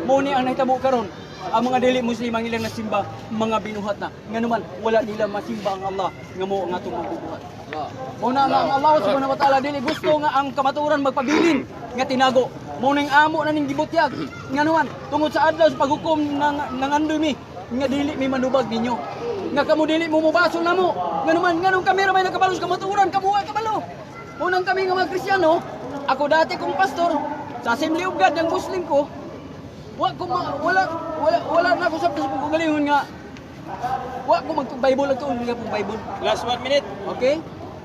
Mo ni ang nahitabo karon. Ang mga dili Muslim ang ilang nasimba, mga binuhat na. Nganuman wala nila masimba ang Allah nga mo ang atong magbubuhat. Mo na nga ang Allah subhanahu wa ta'ala dili gusto nga ang kamatuoran magpabilin nga tinago. Mo ning amo na ning gibutyag. Nganuman tungod sa adlaw sa paghukom nang nangandoy mi nga dili mi manubag ninyo. Nga kamo dili mo mubasol namo. Nganuman nganong kami ra may nakabalo sa kamatuoran, kamo wa kabalo. Unang kami nga mga Kristiyano, ako dati kong pastor sa Assembly of God ng Muslim ko, wa ko ma, wala wala wala na ako sa pagkagalihon nga wa ko mag Bible lang tuon nga pong Bible. Last 1 minute. Okay?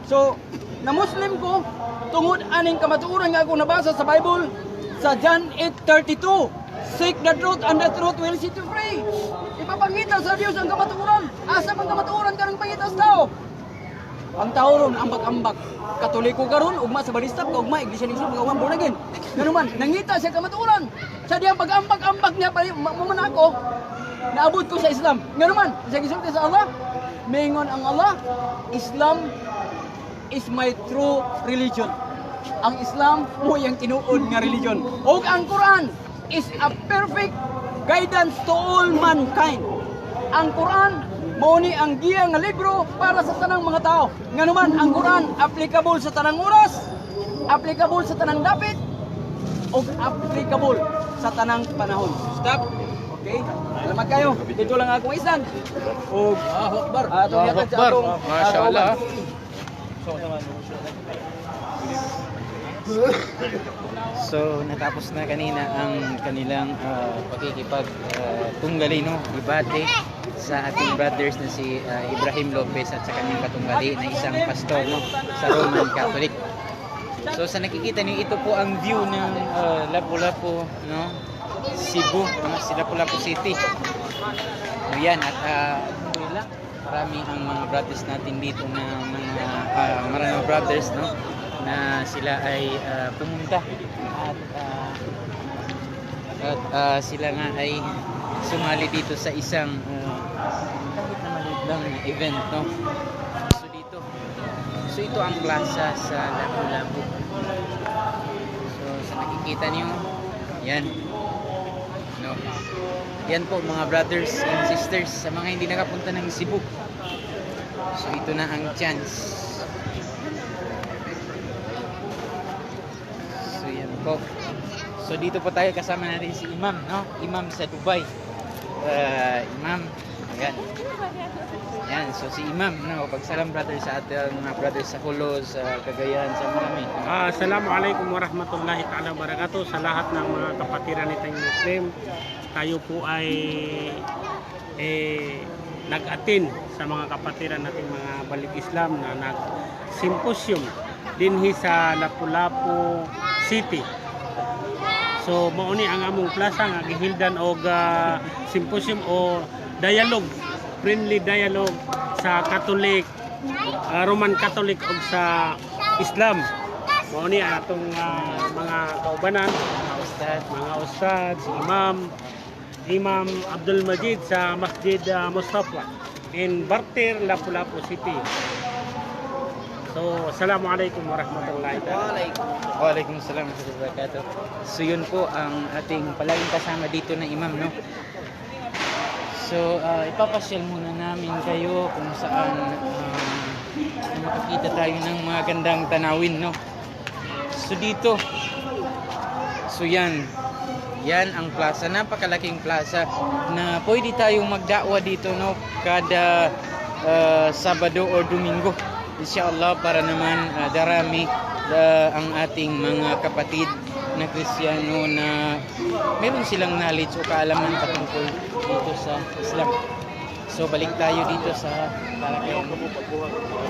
So, na Muslim ko tungod aning kamatuoran nga ako nabasa sa Bible sa John 8:32. "Seek the truth and the truth will set you free." Ipapangita sa Dios ang kamatuoran. Asa man kamatuoran karong pangita sa tao? Ang tao ron ambak-ambak. Katoliko karon, ugma sa barista, ugma Iglesia ni Cristo, ugma born again. Ngano man, nangita siya kamatuoran. Sa diyang pag-ambak-ambak niya pa mo man ako, naabot ko sa Islam. Ngano man, sa gisulti sa Allah, mingon ang Allah, "Islam is my true religion." Ang Islam mo yang tinuod nga religion. Ug ang Quran is a perfect guidance to all mankind. Ang Quran mao ni ang giya nga libro para sa tanang mga tao. Nganuman ang Quran applicable sa tanang oras, applicable sa tanang dapit, ug applicable sa tanang panahon. Stop. Okay? Salamat kayo. Dito lang akong isan. Ug Allahu Akbar. Atong Allahu ihatag sa Akbar. atong Masya Allah. So, naman. So natapos na kanina ang kanilang pakikipag tunggali, no, debate sa ating brothers na si Ibrahim Lopez at sa kanyang katunggali na isang pastor, no, sa Roman Catholic. So sa nakikita niyo, ito po ang view ng Lapu-Lapu, no, Cebu, no, si Lapu-Lapu City. So yan at alhamdulillah, marami ang mga brothers natin dito na mga Maranao brothers, no, na sila ay pumunta at sila nga ay sumali dito sa isang kahit na maliit lang na event, no. So dito, so ito ang plaza sa Lapu-Lapu. So sa nakikita niyo yan, no, yan po mga brothers and sisters, sa mga hindi nakapunta ng Cebu, so ito na ang chance. So yan po. So dito po tayo, kasama natin si Imam, no? Imam sa Dubai. Imam, ayan. Yan, so si Imam, no? Pagsalam, brother, sa ating mga brothers sa Jolo, sa Cagayan, sa marami. Assalamualaikum warahmatullahi ta'ala wabarakatuh sa lahat ng mga kapatiran nitong Muslim. Tayo po ay eh, nag-attend sa mga kapatiran nating mga balik Islam na nag-symposium dinhi sa Lapu-Lapu City. So mao ni ang among plaza nga gihildan og symposium o dialogue, friendly dialogue sa Catholic, Roman Catholic ug sa Islam. Mao ni atong mga kaubanan, Mga ustad. Mga ustad, si Imam, Imam Abdul Majid sa Masjid Mustafa in Barter, Lapu-Lapu City. So, assalamualaikum warahmatullahi taala. Waalaikumsalam warahmatullahi wabarakatuh. So yun po ang ating palaging kasama dito na imam, no? So ipapasyal muna namin kayo kung saan makakita tayo ng mga gandang tanawin, no? So dito, so yan, yan ang plaza, napakalaking plaza na pwede tayong magdakwa dito, no? Kada Sabado or Domingo. Inshallah, para naman darami ang ating mga kapatid na Kristiyano na meron silang knowledge o kaalaman patungkol dito sa Islam. So balik tayo dito sa Ayaw talakayan. ka mo pagkuha ng mga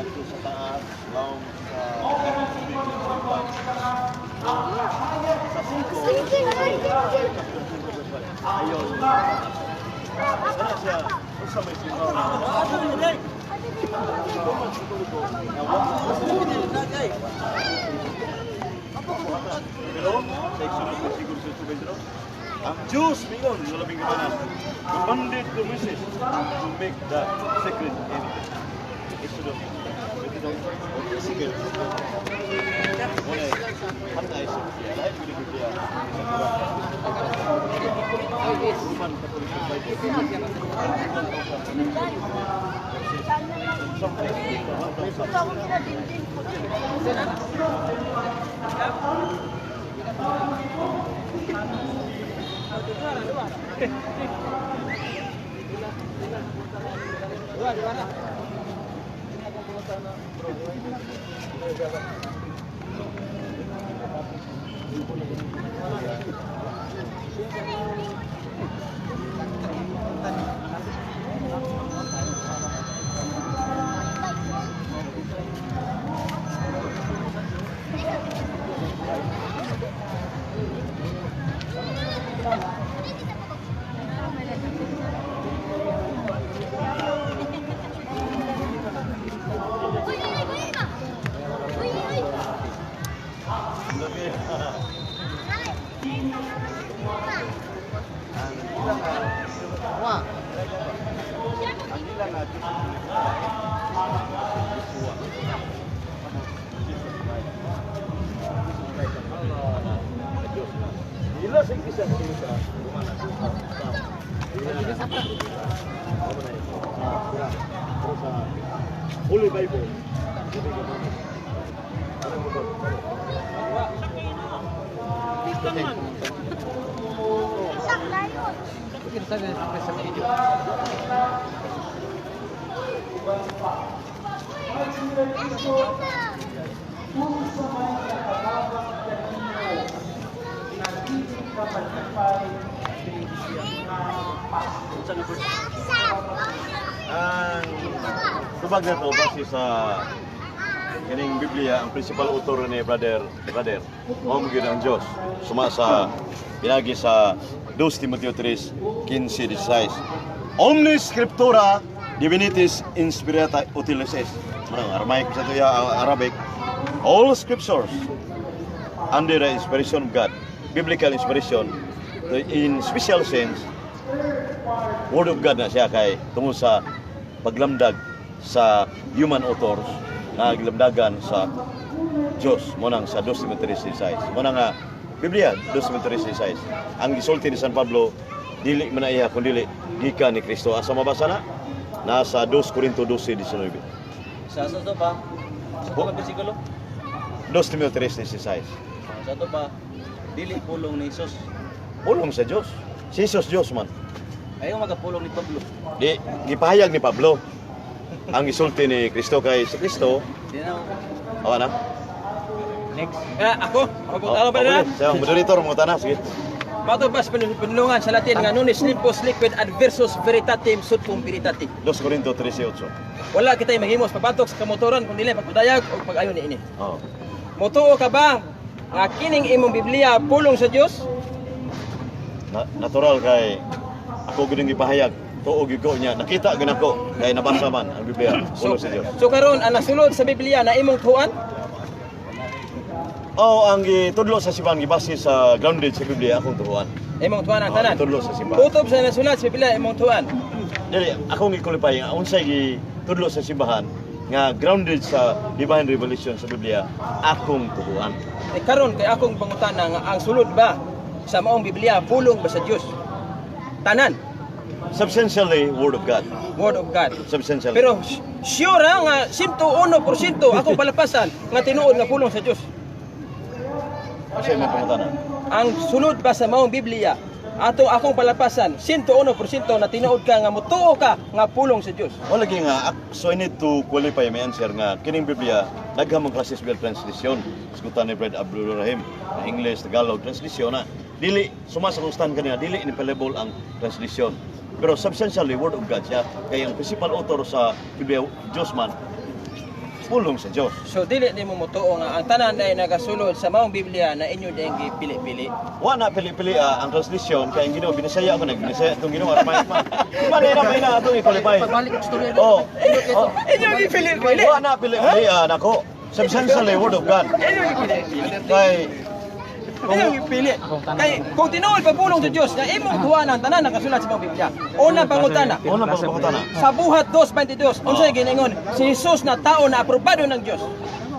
dito sa taas, laom sa tubig ng simpan. Sa 5, ayaw. Sana siya, unsa may singaw na. Pero sa Exodus, versikulo 6, ang Diyos mingon sa labing kabanan, commanded to Moses to make the sacred in Exodus 22, Ezekiel. Muna, hantay sa Biblia, lahat yung Biblia, sa Quran. Roman Catholic Bible. 1,000. Ila sa Iglesia Katolika, Romana, sa Holy Bible, ang tubag na to base sa kining Biblia, ang principal author ni brother mao mo gyud ang Dios suma sa pinagi sa 2 Timoteo 3:15 16, "Omnis scriptura divinitis inspirata utilis est." Mao Aramaic sa tuya, ang Arabic, all scriptures under the inspiration of God, biblical inspiration in special sense, Word of God na siya kay tungod sa paglamdag sa human authors na glamdagan sa Diyos mo nang sa 2 Timothy 3:6 mo na nga Biblia, 2 Timothy 3:6, ang gisulti ni San Pablo dili man na iya kun dili gikan ni Kristo. Asa mabasa na? Nasa 2 Corinto 12:19. Sa to pa? Sa to pa bersikulo? 2 Timothy 3:16. Sa to pa, dili pulong ni Jesus. Pulong sa Diyos. Si Jesus Diyos man. Ayaw magapulong ni Pablo. Di gipahayag ni Pablo ang gisulti ni Kristo kay si Kristo. Di na. Awa na. Next. Ako, ako oh, pa na. Sa moderator mo tana, sige. Mato ba sa pinulungan sa Latin nga nunis limpos liquid adversus veritatem sut cum veritatem. 2 Corinto 13:8. Wala kitay mahimos pabatok sa kamotoran kun dili pagpadayag o pag-ayo niini. Oh. Motuo ka ba nga kining imong Biblia pulong sa Dios? Natural kay ako gid ang gipahayag. Tuo gyud ko niya. Nakita gyud ako kay nabasa man ang Biblia. Pulong sa Dios. So karon ang nasulod sa Biblia na imong tuan? Oh, ang gitudlo sa simbahan gibase sa grounded sa Biblia akong tuoan. Imong tuan ang Oh, tanan. gitudlo sa simbahan. Utob sa nasulat sa Biblia imong tuan. Dili akong gi-qualify nga unsay gitudlo sa simbahan nga grounded sa divine revelation sa Biblia akong tuhuan. Eh, karon kay akong pangutana nga ang sulod ba sa maong Biblia pulong ba sa Dios? Tanan, Substantially word of God. Word of God. Substantially. Pero sure ha, nga 101% akong palapasan nga tinuod nga pulong sa Dios. Kasi imong pangutana. Ang sulod ba sa maong Biblia ato akong palapasan 101% na tinuod ka nga motuo ka nga pulong sa Dios. Wala lagi nga, so I need to qualify my answer nga kining Biblia daghang mga klases biya translation. Sigutan ni Brad Abdul Rahim na English, Tagalog translation na dili suma sa kung kanina dili infallible ang translation. Pero substantially word of God siya kay ang principal author sa Biblia Diyos man, pulong sa Diyos. So dili nimo motuo nga ang tanan ay nagasulod sa maong Biblia na inyo dayong gipili-pili. Wa na pili-pili ang translation kay ang Ginoo binisaya ko nagbinisaya itong Ginoo Aramaic man. Manay na may na atong i-qualify. Pagbalik og storya. Oh. Inyo gipili-pili. Wa na pili-pili nako. Substantially word of God. Inyo gipili-pili. Kay Inyo gipili. Kay kung tinuod pa pulong sa Dios nga imong tuwa ang tanan nakasulat sa maong Biblia. Una pangutana. Una pangutana. Sa Buhat 2:22, unsay giningon? Si Jesus na tao na aprobado ng Dios.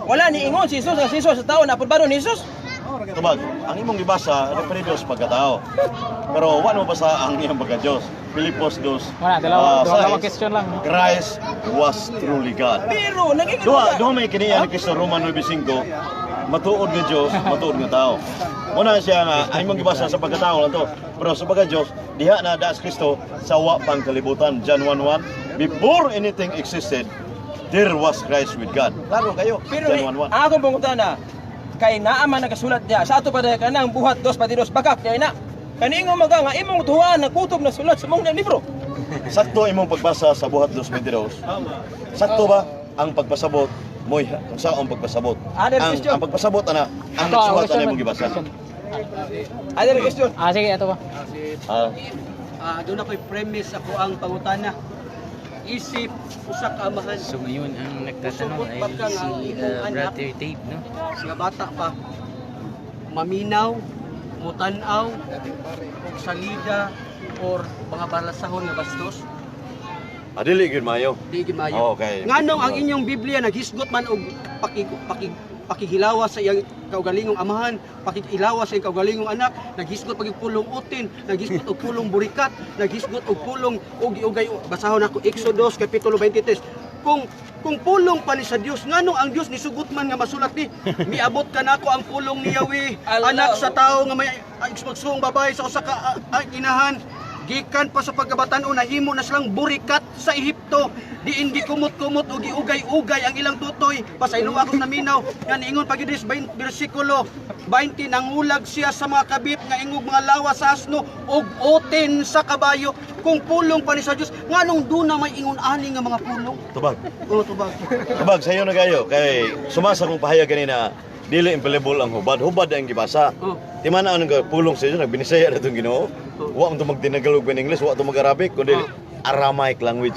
Wala ni ingon si Jesus nga si Jesus sa tao na aprobado ni Jesus. Tubag, ang imong gibasa referido sa pagkatao. Pero wa mo basa ang iyang pagka-Diyos. Filipos 2. Wala, dalawa, dalawa sais, question lang. Christ was truly God. Pero naging Duha, duha may kiniya ni Kristo Roman 9:5, matuod nga Diyos, matuod nga tao. Muna siya nga, ang imong gibasa sa pagkatao lang to. Pero sa pagka-Diyos, diha na daas Kristo sa wa pang kalibutan. John 1:1, before anything existed, there was Christ with God. Klaro kayo. Pero John 1:1. ang akong pangutana kay naa man nagasulat diha sa ato pa dahil kanang Buhat 2:22 bakak kay na. Kaningo maga nga imong tuwan na kutob na sulat sa mong libro. Sakto imong pagbasa sa Buhat 2:22. Sakto ba ang pagpasabot mo'y kung saan ang pagpasabot? Other Ang, question. ang pagpasabot ana, ang Ito, nagsuwat question ana imong man. gibasa. Question. Other question. Ah, sige, ito ba? Ah, Ah, doon ako'y premise ako ang pangutana. Isip usa ka amahan So ngayon ang nagtatanong Usupot ay ba ka nga si ang imong anak? Brother Dave, no? Nga bata pa maminaw, mutan-aw, og salida or mga balasahon nga bastos, Adili gyud maayo. di gyud maayo. Okay. Nganong ang inyong Biblia naghisgot man og paki, paki, pakihilawa sa iyang kaugalingong amahan, pakihilawa sa iyang kaugalingong anak, naghisgot pag pulong utin, naghisgot og pulong burikat, naghisgot og pulong og ugay, basahon ako Exodus kapitulo 23. Kung pulong pa ni sa Dios, nganong ang Dios nisugot man nga masulat ni miabot ka nako ang pulong ni Yahweh, Allah. anak sa tao nga may magsuong babae sa usa ka inahan, gikan pa sa pagkabatan-on nahimo na silang burikat sa Ehipto, diin gikumot-kumot o giugay-ugay ang ilang tutoy. Pasaylo ako sa naminaw nga niingon pag is 20 bersikulo 20, nangulag siya sa mga kabit nga ingog mga lawa sa asno ug oten sa kabayo. Kung pulong pa ni sa Dios, nganong duna may ingon ani nga mga pulong? Tubag. O tubag. Tubag sayo na kayo kay sumasa kong pahayag kanina dili infallible ang hubad. Hubad ang gibasa. Oh. Di man ang pulong sa Dios nagbinisaya na itong Ginoo. Wa man to magtinagalog ben English, wa to mag-Arabic kundi Aramaic language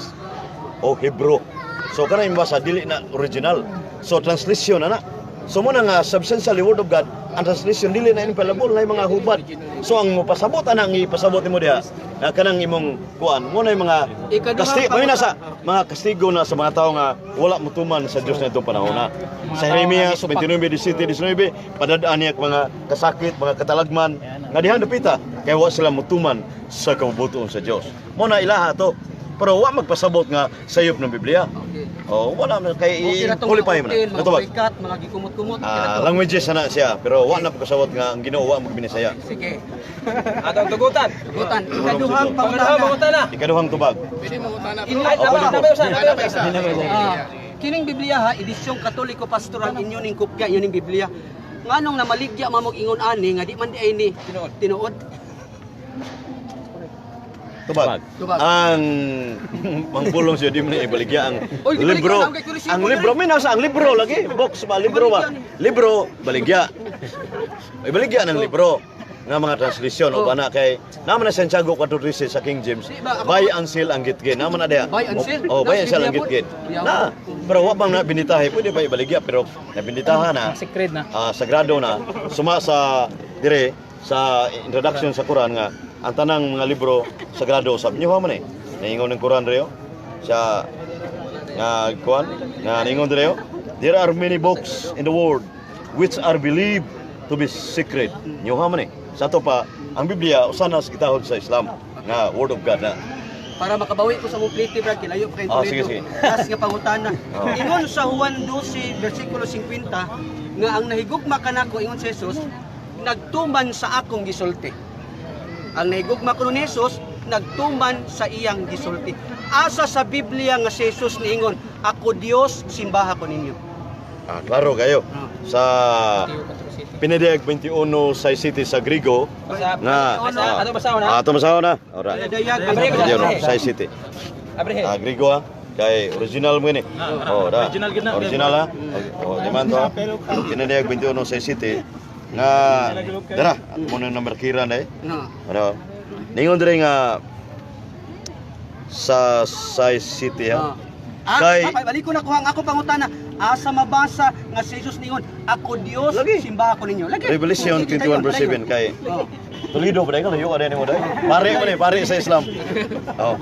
o Hebrew. So kana yung basa dili na original. So translation na na. So mo na nga substantially word of God, ang translation dili na infallible na yung mga hubad. So ang mopasabot ana ang ipasabot nimo diha na kanang imong kuan mo na yung mga Ikaduhang kasti panguta- may nasa mga kastigo na sa mga tao nga wala motuman sa Dios na itong panahon na. Mga Sa tao nga Jeremias gisupak. 29:17 19 padadaan niya ang mga kasakit, mga katalagman nga dihang dapita kay wa sila motuman sa kabubuton sa Dios. Mo na ilaha to. Pero wa magpasabot nga sayop ng Biblia. Okay. Oh, wala man kay Okay na tong i-qualify mga mo oten, na. mga Natubag. burikat, mga gikumot-kumot, okay na Ah, to. languages na siya pero wa na pagkasabot nga ang Ginoo wa magbinisaya. Sige. Atong tugutan. Tugutan. Ikaduhang Pangalawang pangutana. pangutana. Ikaduhang tubag. Ay, Oh, pwede po. nabay usa, nabay usa. Ah, kining Biblia ha, edisyong Katoliko Pastoral inyo ning kopya inyo ning Biblia. Nganong namaligya mamog ingon ani nga di man di ay ni Tinuod. tinuod. Tubag. Tubag. Ang mangpulong siya di mo na ibaligya ang Oy, di libro. baligya, ang kay Kulisimo Ang libro, may nasa ang libro lagi. Box ba libro ba? Libro, baligya. Ibaligya ng libro nga mga translation o Oh. ana kay naman na Santiago 4:13 sa King James. Di ba, ako- Buy and sell ang gitgit. Naman na diha. Buy and sell? Oh, buy and sell ang Nasa Biblia gitgit. po. Na, pero wa bang na binitahe, pwede pa ibaligya pero nabinitahan na Secret na. Sagrado na suma sa dire sa introduction sa Quran nga ang tanang mga libro sagrado sa inyo man eh naingon ng Quran reo sa Nga kuan, nga ningon dire, oh, "There are many books in the world which are believed to be sacred." Nyoha man eh. Sa ato pa, ang Biblia usa na sa gitahod sa Islam nga word of God na. Para makabawi ko sa mong plate, Brad, kilayo pa kayo Ah, Toledo. sige, sige. Last nga pangutana. Oh. Ingon sa Juan 12, versikulo 50, nga ang nahigugma kanako, ingon si Jesus, nagtuman sa akong gisulti. Ang nahigugma kuno ni Jesus, nagtuman sa iyang gisulti. Asa sa Biblia nga si Jesus niingon, "Ako Dios, simbaha ko ninyo"? Ah, klaro kayo. Sa Pinadayag 21 sa City sa Grigo Basa. nga Basa. Ato basahon ha. Ah, ato basahon na. Ora. Pinadayag Abre, 21 sa City. Abre. Ah, Grigo ah. Kay original mo ini. Oh, da. Original gid na. Original ah. Oh, di man to, ah. Pinadayag 21 sa City nga dara ato mo na markira na eh. No. Ano? Ningon dire nga sa Sai City ha. Ah, Kay- balik ko na kuha ang ako pangutana. Asa mabasa nga si Jesus ningon, "Ako Dios, Lagi. simbaha ko ninyo"? Lagi. Revelation Oh, sige, 21 verse tayo, 7 kay Oh. Toledo ba ka layo ka din mo dai. Pare mo ni, pare sa Islam. Oh.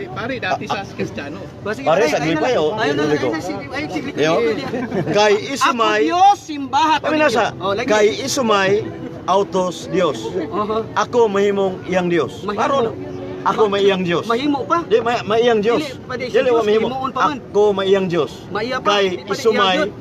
Pare, dati sa Kristiyano. Ba, sige, Pare, tayo, sa ayun na Aglipay, lang. oh. Ayun na, Ligo. ayun na, sige, ayun, sige, Yo. sige. Kay Ako isumay Dios, simbaha ko kami ninyo. nasa Oh, lagi. kay isumay autos Dios. Oho. Ako mahimong iyang Dios. Mahimo. Klaro na. Ako may iyang Dios. Mahimo pa. Di may iyang Dios. Dili, pwede si Dili wa Dios, mahimo. himuon pa man. Ako may iyang Dios. Maiya pa. Kay Di pa di isumay iyang.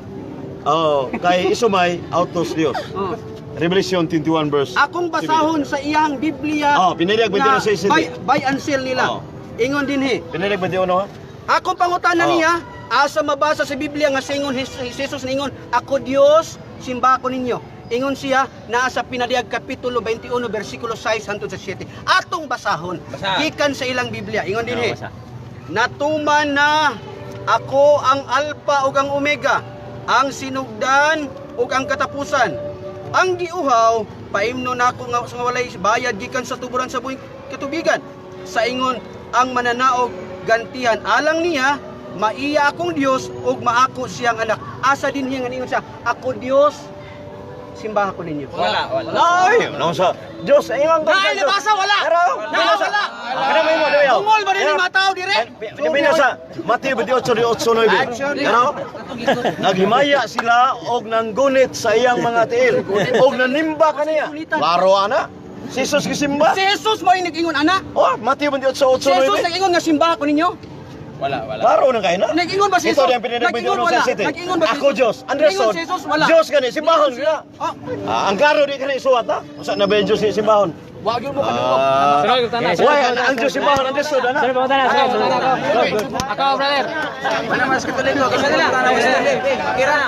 Oh, kay isumay autos Dios. Oh. Revelation 21 verse Akong basahon sa iyang Biblia. Oh, pinadayag na 21 sa buy and sell nila. Oh. Ingon din he. Pinadayag 21 ha. Akong pangutana Oh. niya, asa mabasa sa Biblia nga singon Jesus ningon, "Ako Dios, simba ko ninyo"? Ingon siya naa sa Pinadayag kapitulo 21 bersikulo 6 hangtod sa 7. Atong basahon Basa. gikan sa ilang Biblia. Ingon din he. Basa. Natuman na, ako ang Alpha ug ang Omega, ang sinugdan ug ang katapusan. Ang giuhaw, paimno nako nga sa walay bayad gikan sa tuburan sa buhing katubigan. Sa ingon ang mananaog gantihan alang niya, maiya akong Dios ug maako siyang anak. Asa din niya nga ningon siya, "Ako Dios, simbaha ko ninyo"? Wala, wala. Ay, naon sa Dios ingon ko sa Ay, Dios. nabasa wala. Pero, Na, wala. Kana may mo daw. Tungol ba din yung mga tao dire? Di sa Mateo 28 8 9. Ano? Naghimaya sila og nanggunit sa iyang mga tiil og nanimba kaniya. Klaro ana. Si Jesus gisimba. Si Jesus mo yung nag-ingon ana. Oh, Mateo 28 Si Jesus 8 9. nag-ingon nga simbaha ko ninyo. Wala, wala. Klaro na kay na. Nag-ingon ba si Ito Jesus? ang pinadayag Nag-ingon 21 wala. sa city. Nag-ingon ba si Ako Jesus? Dios. Andres Nag-ingon si Jesus? Wala. Dios kani simbahon sila. Oh, Ah, ang klaro di kani isuwat ha. Usa na ba yung Dios ni simbahon? Wa gyud mo kadungog. Ah. Why ang Dios simbahon Andres ana. Sir, pangutana, sir. Ako, brother. Ano mas Katoliko? Kasi nila. Kira na.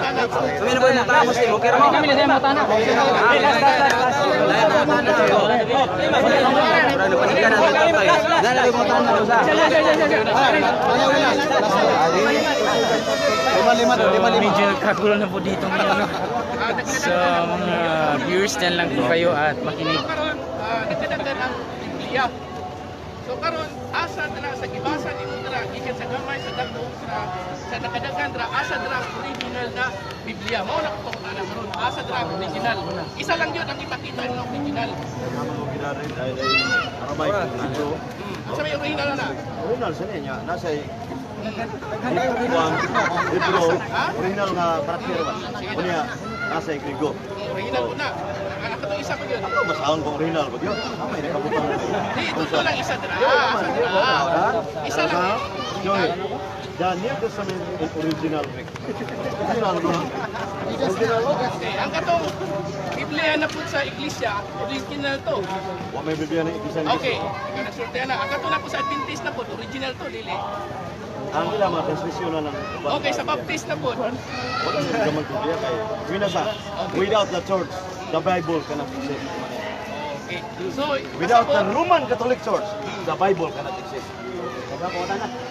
Sumino ba yung mga Muslim? Okay ra mo. Kami na sa pangutana. Medyo nagkagulo na po dito ngayon, no? So, mga viewers, dyan lang po kayo at makinig. Karon, nagkadagan ang Biblia. So karon, asa dira sa gibasa nimo dira gikan sa gamay sa dako sa nakadagan dira, asa dira ang original na Biblia? Mao na ko pangutana karon, asa dira ang original? Isa lang yun ang ipakita ng original. Asa may original na? Original sa niya, nasa Kuan, libro, original nga karakter ba? Unya, nasa Grigo. Original ko na. Ang katong isa pa yun. Ako basahon kung original ba yun? Amay nakabutang na kayo. Di, ito lang isa dira. Asa dira? Isa lang. Joey, the New Testament is original Greek. Original ba? Original ba? Okay, ang katong Biblia na po sa iglesia, original to. Wa may Biblia na iglesia. Okay, ikaw nagsulti na. Ang kato na po sa Adventist na po, original to, dili. Ang ila mga transmission na ng Okay, sa Baptist na po. Wala sa gamang Biblia kay Winasa, without the church, the Bible cannot exist. Okay. So, Without basta the po, Roman Catholic Church, the Bible cannot exist.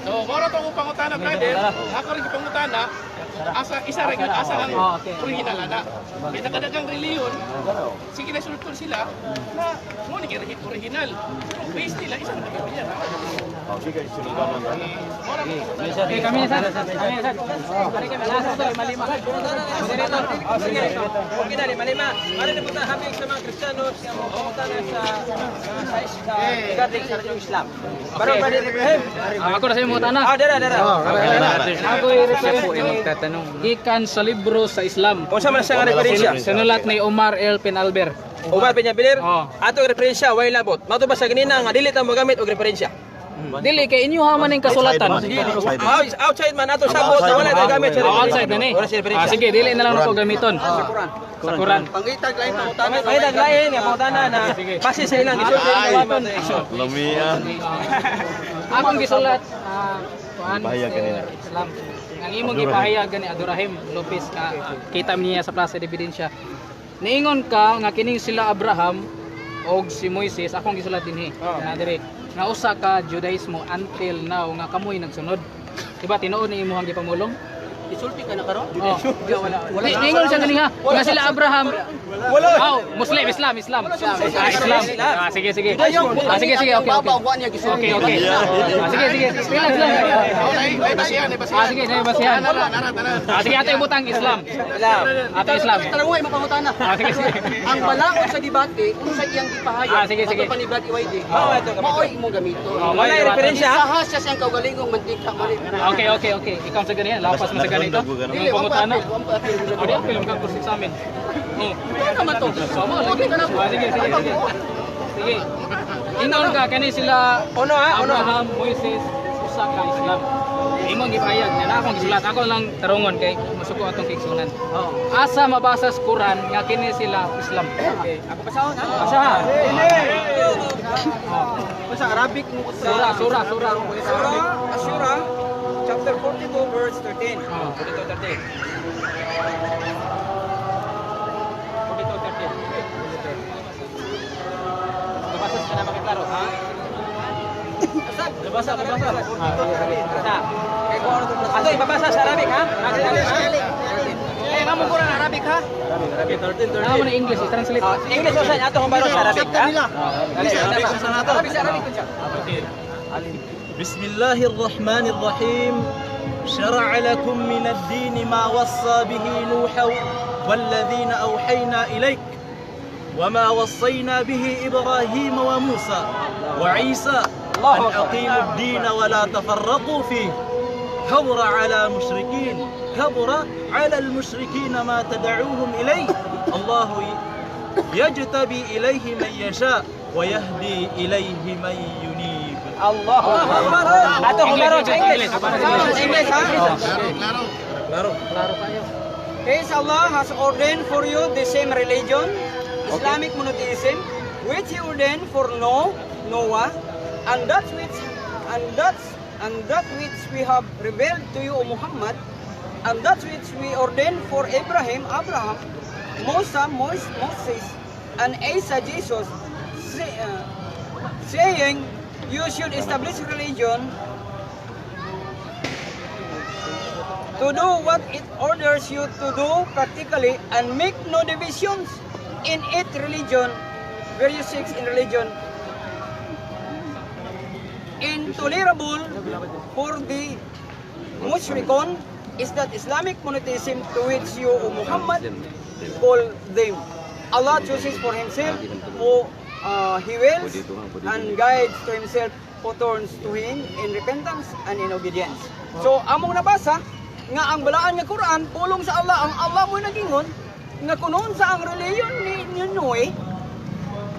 So, moro to akong pangutana, brother. Ako rin pangutana. Kung Asa isa ra gyud, asa ang Oh, okay. original ana. Kay nakadagang reliyon, sige na sultol sila na mo ni kay original. Pero base nila isa ra ka Biblia. Okay, guys, sinungalan na. Okay, kami na sir. Kami na sir. Kami kami nasa to, lima-lima. Moderator. Oh, sige. Okay na, lima-lima. Ano na punta habing sa mga Kristiyano sa mga pangutana sa regarding sa religion Islam. Pero Brother Ibrahim. Ah, ako na sa imong pangutana. Ah, dara, dara. Ako Siya po ay magtatanong. No? Gikan sa libro sa Islam. Unsa man siya nga referensya? Sinulat ni Omar L. Penalber. Umar bin Jabilir, Oh. ato ang referensya way labot. Mato ba sa ganina nga dili ta mogamit og referensya? Dili kay inyo ha man ning kasulatan. Outside man. Outside man ato sabot na wala ta gamit sa Oh, outside na ni. Wala sa referensya. Ah, sige, dili na lang ako gamiton. Sa Quran. Pangitag lain pangutana. May daglain nga pangutana na base sa ilang gisulti nga wa man. Lamia. Akong gisulat kuan Gipahayag kanina. Islam. Ang imong gipahayag gani Adurahim Lopez ka kita niya sa Plaza de Evidencia. Niingon ka nga kining sila Abraham og si Moises akong gisulat dinhi. Na diri nga usa ka Judaismo until now nga kamoy nagsunod. Diba tinuod ni imong gipamulong? Isulti ka na karon? Oh. Wala. Niingon siya ganing ha. Nga sila Abraham. Wala. Oh, Muslim, Islam, Islam. Ah, Islam. Ah, sige, sige. Ah, sige, sige, okay, okay. Babaw niya gisulti. Okay. Ah, sige, sige. Relax lang. Ay, basihan, ay basihan. Ah, sige, sige, basihan. Ah, sige, ato ibutang Islam. Islam. Ato Islam. Tarungan imong pangutana. Ah, sige, sige. Ang balaod sa debate unsa iyang gipahayag. Ah, sige, sige. Ato pa ni Brad EYD. Mao ato gamiton. Maoy imong gamiton. Oh, Wala referensya. Isaha siya siyang kaugalingong mantika man. Okay. Ikaw sa ganyan, lapas mo sa ganito. Dili, Yung pangutana. wa pa apil. Oh, di apil ka kursi sa amin. Oh. Ano naman to? Sama lagi. Ah, sige, sige, sige. Sige. Ingon ka kani sila Ono ha, ono. Abraham, Moises, usa ka Islam. Imong gipahayag niya na akong gisulat. Ako lang tarungon kay masuko atong kigsunan. Asa mabasa sa Quran nga kini sila Islam. Okay. Ako basahon ha. Basa ha. Sa Arabic mo Sura, sura, sura. Surah Ashura chapter 42 verse 13. Oh. 42, 13. 42, 13. Nabasa sa na makiklaro, ha? Nabasa, nabasa. Basa. Ato ibabasa sa Arabic, ha? Sa Arabic, ha? Eh, namo ko Arabic ha. Namo na English, i-translate. Ah, English o sa ato kung baro sa Arabic, ha? Dali, Arabic sa Arabic kun siya. بسم الله الرحمن الرحيم. شرع لكم من الدين ما وصى به نوحا والذين أوحينا إليك وما وصينا به إبراهيم وموسى وعيسى أن أقيموا الدين ولا تفرقوا فيه. كبر على المشركين ما تدعوهم إليه. الله يجتبي إليه من يشاء ويهدي إليه من ينيب. الله أكبر. Ato kung baro sa English. English ha. Klaro kayo. Yes, Allah has ordained for you the same religion, Islamic monotheism, which He ordained for Noah, and that which we have revealed to you, O Muhammad, and that which we ordained for Abraham, Musa, Moses, and Isa, Jesus, saying, you should establish religion to do what it orders you to do practically and make no divisions in it religion, various sects in religion, intolerable for the mushrikun is that Islamic monotheism to which you, O Muhammad, call them. Allah chooses for himself who he wills and guides to himself who turns to him in repentance and in obedience. So, among nabasa, nga ang balaan nga Quran, pulong sa Allah, ang Allah mo nagingon, nga kunon sa ang reliyon ni Noe,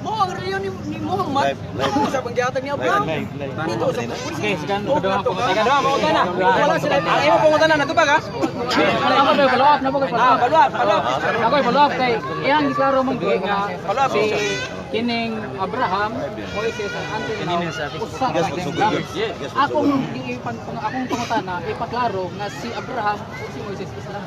mo ang reliyon ni Muhammad, Live, live. mo sa panggihatag ni Abraham, dito sa Okay, sigan kaduha ko. Ikaduha, pangutana. Wala sila. Ang imo pangutana natubag, ha? Ako may follow up, na po kay follow Ah, up. follow up, follow up. Ako ay follow up kay iyang giklaro man gyud nga Follow up. si kining Abraham, Moises ang until now usa ka Islam. Akong pangutana ipaklaro nga si Abraham ug si Moises Islam.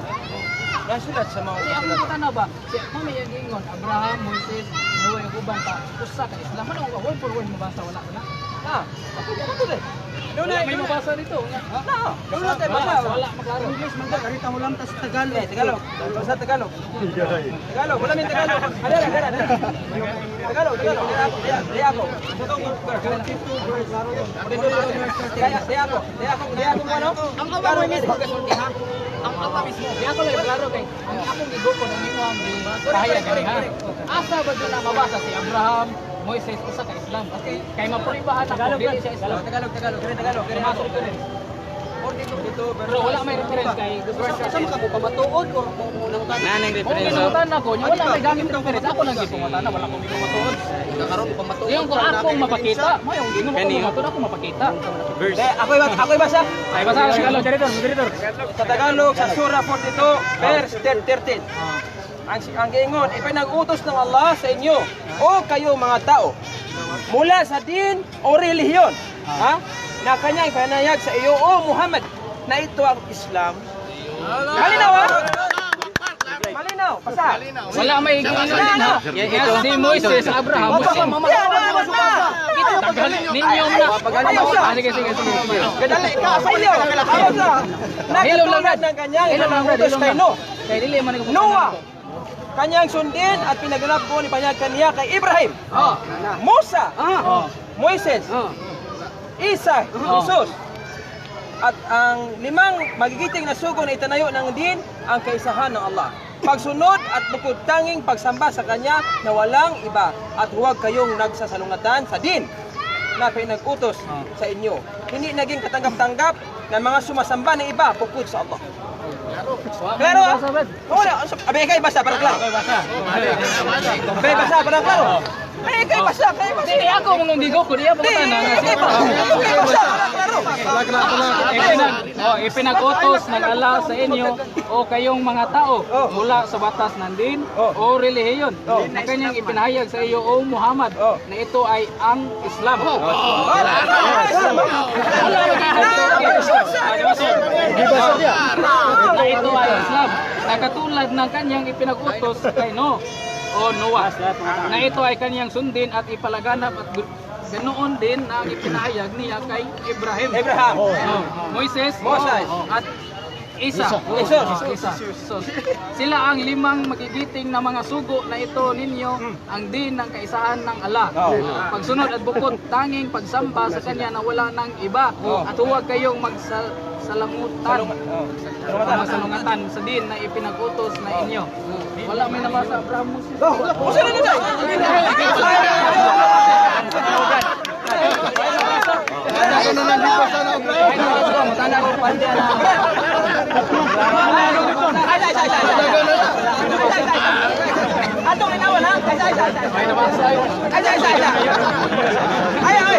Nasulat sa mga Si akong pangutana ba, si mami iyang giingon Abraham, Moises, Noe ug uban pa usa ka Islam. Ano word for word mabasa wala wala. Ah, ako ko to. Doon Wala may mabasa dito. Na. Doon tayo basa. Wala maklaro. English man ka mo lang tas Tagalog. Eh, Tagalog. Basta Tagalog. Tagalog, wala may Tagalog. Ada, ada, ada. Tagalog, Tagalog. Di ako. Di ako. Di ako, di ako ano? Ang Allah mismo gasulti ha. Ang Allah mismo. Di ako lang klaro kay ang akong gigukod ang imo ang pahayag gani ha. Asa ba jud na mabasa si Abraham, Moises usa ka Islam? Okay. Kay mapruibahan ako dili siya Islam. Tagalog, Tagalog, Tagalog, Tagalog. Sumasok ko rin. Dito, Pero wala may reference kay Sa mga ko pamatuod or mo nang Nanang Oo, reference. ginutan ako. Nya wala may gamit reference. Ako lang gipangutana, wala ko gipamatuod. Karon pamatuod. Yung kung akong mapakita, mayo ginoo ko mapatuod ako mapakita. Verse. Eh, ako ibasa. Ay basa sa Tagalog, moderator, moderator. Sa Tagalog, sa Surah 42, verse 13. Ang giingon, ipinag-utos ng Allah sa inyo, o kayo mga tao, mula sa din o relihiyon, ha? Na kanyang ipanayag sa iyo, o Muhammad, na ito ang Islam. Malinaw, ha? Malinaw, basa. Wala may giingon din ha. Si Moises, Abraham, Muslim. Tagal ninyo na. Ah, sige, sige, sige. Dali ka, sa iyo. Ayaw sa. Hilom lang, Nakatulad Brad. ng kanyang Hilom lang, Brad. ipinag-utos Hilom kay lang. Noah. Kay dili man ko Noah, kanyang sundin at pinaganap ko ni panyag kaniya kay Ibrahim, Oh. Musa, Oh. Moises, Isa, Jesus. At ang limang magigiting na sugo na itanayo ng din ang kaisahan ng Allah. Pagsunod at bukod tanging pagsamba sa Kanya na walang iba at huwag kayong nagsasalungatan sa din na pinag-utos sa inyo. Hindi naging katanggap-tanggap ng mga sumasamba ng iba bukod sa Allah. Klaro ah? Wala, abe kay basa para klaro. Abe basa para klaro. Ay kay basa, kay basa. Dili ako mong gigukod, iya Di, pangutana nga si kay basa, kay basa para klaro. Ipinag-utos ng Allah sa inyo o kayong mga tao Oh. mula sa batas ng din Oh. o relihiyon Oh. na kanyang ipinahayag sa iyo o Muhammad Oh. na ito ay ang Islam. Wala Na ito ay Islam na katulad ng kanyang ipinag-utos kay No o Noah na ito ay kanyang sundin at ipalaganap at ganoon din ang ipinahayag niya kay Ibrahim. Abraham. Oh. Moises, Moses. at Isa. Jesus. Oh, Isa. Jesus. Sila ang limang magigiting na mga sugo na ito ninyo ang din ng kaisahan ng Allah. Oh. Pagsunod at bukod tanging pagsamba sa kanya na wala ng iba Oh. at huwag kayong magsalangutan. Magsalungatan sa din na ipinag-utos na inyo. Wala may nabasa Abraham Moses. Usa na nila. Ay, ay, ay, ay, ay. Atong inawan ha. Ay, ay, ay, ay. Ay, ay, ay, ay. Ay, ay.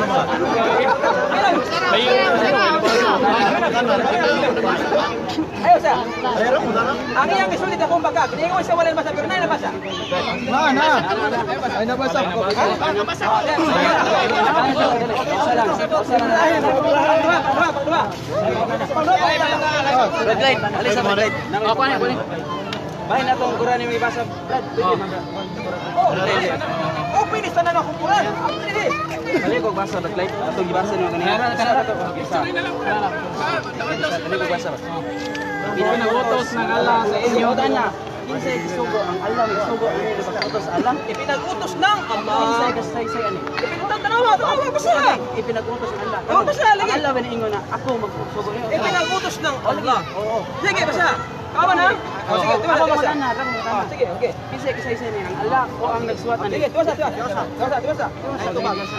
Ayaw sa. Ang iyang gisulit akong baga. Kini ko sa wala nabasa pero nay nabasa. Na. Ay nabasa ko. Red light, alis sa red light. Oh, kuha niya, kuha niya. Bahin na tong Quran yung ibasa. Brad, pwede man. Oh, oh, pwede sa na akong Quran. Pwede. Balik ko basa red light. Atong gibasa nimo kanina. Kana, kana. Balik ko basa. Ipinag-utos ng Allah sa inyo. Inyo na. Kinsay gisugo ang Allah gisugo ang ipinag-utos Allah. Ipinag-utos ng Allah. Kinsay kasaysay ani. Ipinag-utos tanawa, tanawa basta. Ipinag-utos ng Allah. Oh, basta, lagi. Ang Allah ba niingon na ako magsugo niyo? Ipinag-utos ng Allah. Oo. Sige, basta. Kama na? Oh, sige, tuwa, Ako tuwa. mangutana, ako mangutana. Oh, sige, okay. Kinsay kasaysay ni ang Allah o ang nagsuwat ani? Sige, tuwa sa, tuwa. Tuwa sa, tuwa sa. Tuwa sa.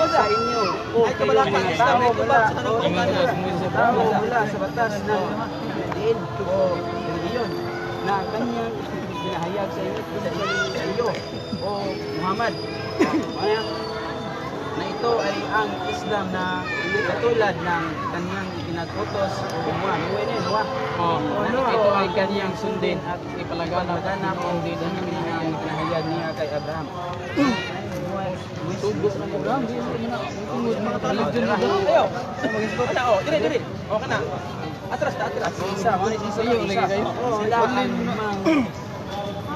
Sa inyo o Ay, kabalaka, kayong mga Islam, tao ay tubag mula sa tanong tao mula sa batas ng diin o relihiyon na kanyang pinahayag sa inyo sa iyo o Muhammad. Ano yan? Na ito ay ang Islam na katulad ng kanyang ipinag-utos o Noah. Noah na yun, Noah. Oh, na ito ay kanyang sundin at ipalaganap Palaganap ang din ang ang pinahayag. pinahayag niya kay Abraham. Sugo ng Abraham, di mo na tungod mga religion ni Abraham. Ayo. Kana oh, dire dire. Oh kana. Atras ta, atras. Isa, wala si Isa. Iyo, lagi kayo. Sila ang limang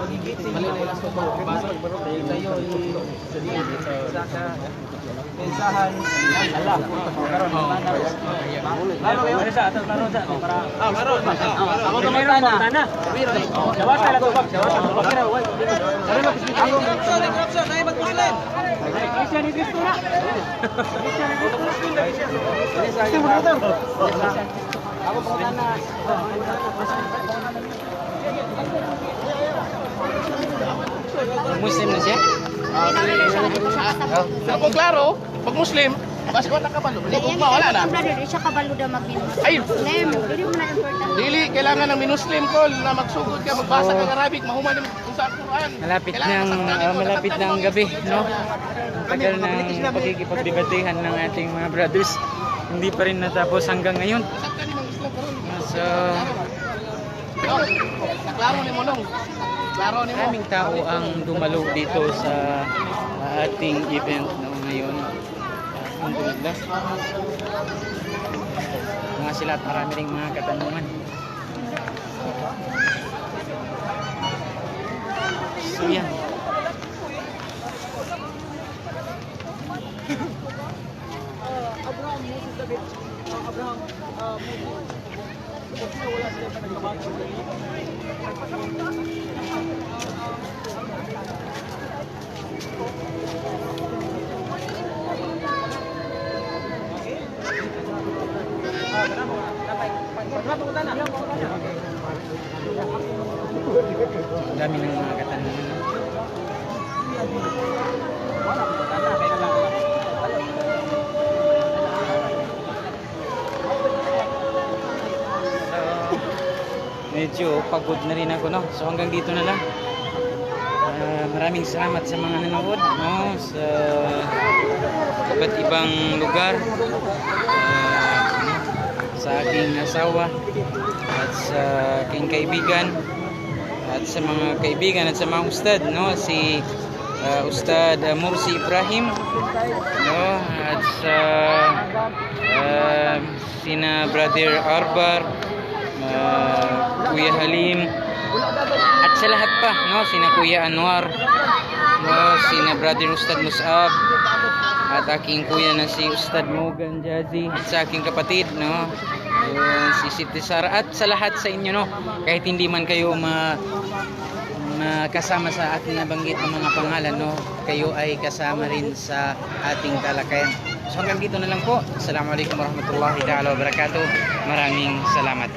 Mali na ilang basa. Tayo sa mensahan ng Allah. Karon lalo kayo sa ato lalo sa para ah karon ako tumutana. Dawata lang ko dawata. Corruption, corruption, ay mag-Muslim. Iglesia ni Cristo na. Iglesia ni Cristo. Ako pangutana. Muslim na siya? So kung klaro, pag Muslim, basi wala ka balo. Dili ugma, wala na. Brother, di siya kabalo daw mag-Muslim. Ay! Dili mo na importante. Dili kailangan ng minuslim ko na magsugod ka, magbasa ka ng Arabic, mahuman ng sa Quran. Malapit Kailangan ng masaktan imo, malapit nasaktan na mo ang ang gabi, istorya. no? Ang tagal ng pagkikipagdebatehan ng ating mga brothers. Hindi pa rin natapos hanggang ngayon. Nasaktan nimo ang Islam karon. So, No, naklaro nimo nung. Klaro nimo. maraming tao ang dumalo dito sa ating event, no, ngayon. Alhamdulillah. Mga sila at marami ring mga katanungan. So yan. Abraham, Moses, David, Abraham, Moses. Kasi wala sila pa nagkabago. Ang dami ng mga katanungan, no? So, medyo pagod na rin ako, no? So hanggang dito na lang. Maraming salamat sa mga nanood, no? Sa iba't ibang lugar. Sa aking asawa at sa aking kaibigan at sa mga kaibigan at sa mga ustad, no? Si Ustad Mursi Ibrahim, no? At sa sina Brother Arbar, Kuya Halim, at sa lahat pa, no? Sina Kuya Anwar, no? Sina Brother Ustad Musab, at aking kuya na si Ustad Mogan Jazi, at sa aking kapatid, no? Yun, si Siti Sara, at sa lahat sa inyo, no? Kahit hindi man kayo makasama sa aking nabanggit ng mga pangalan, no? Kayo ay kasama rin sa ating talakayan. So hanggang dito na lang po. Assalamualaikum warahmatullahi ta'ala wabarakatuh. Maraming salamat.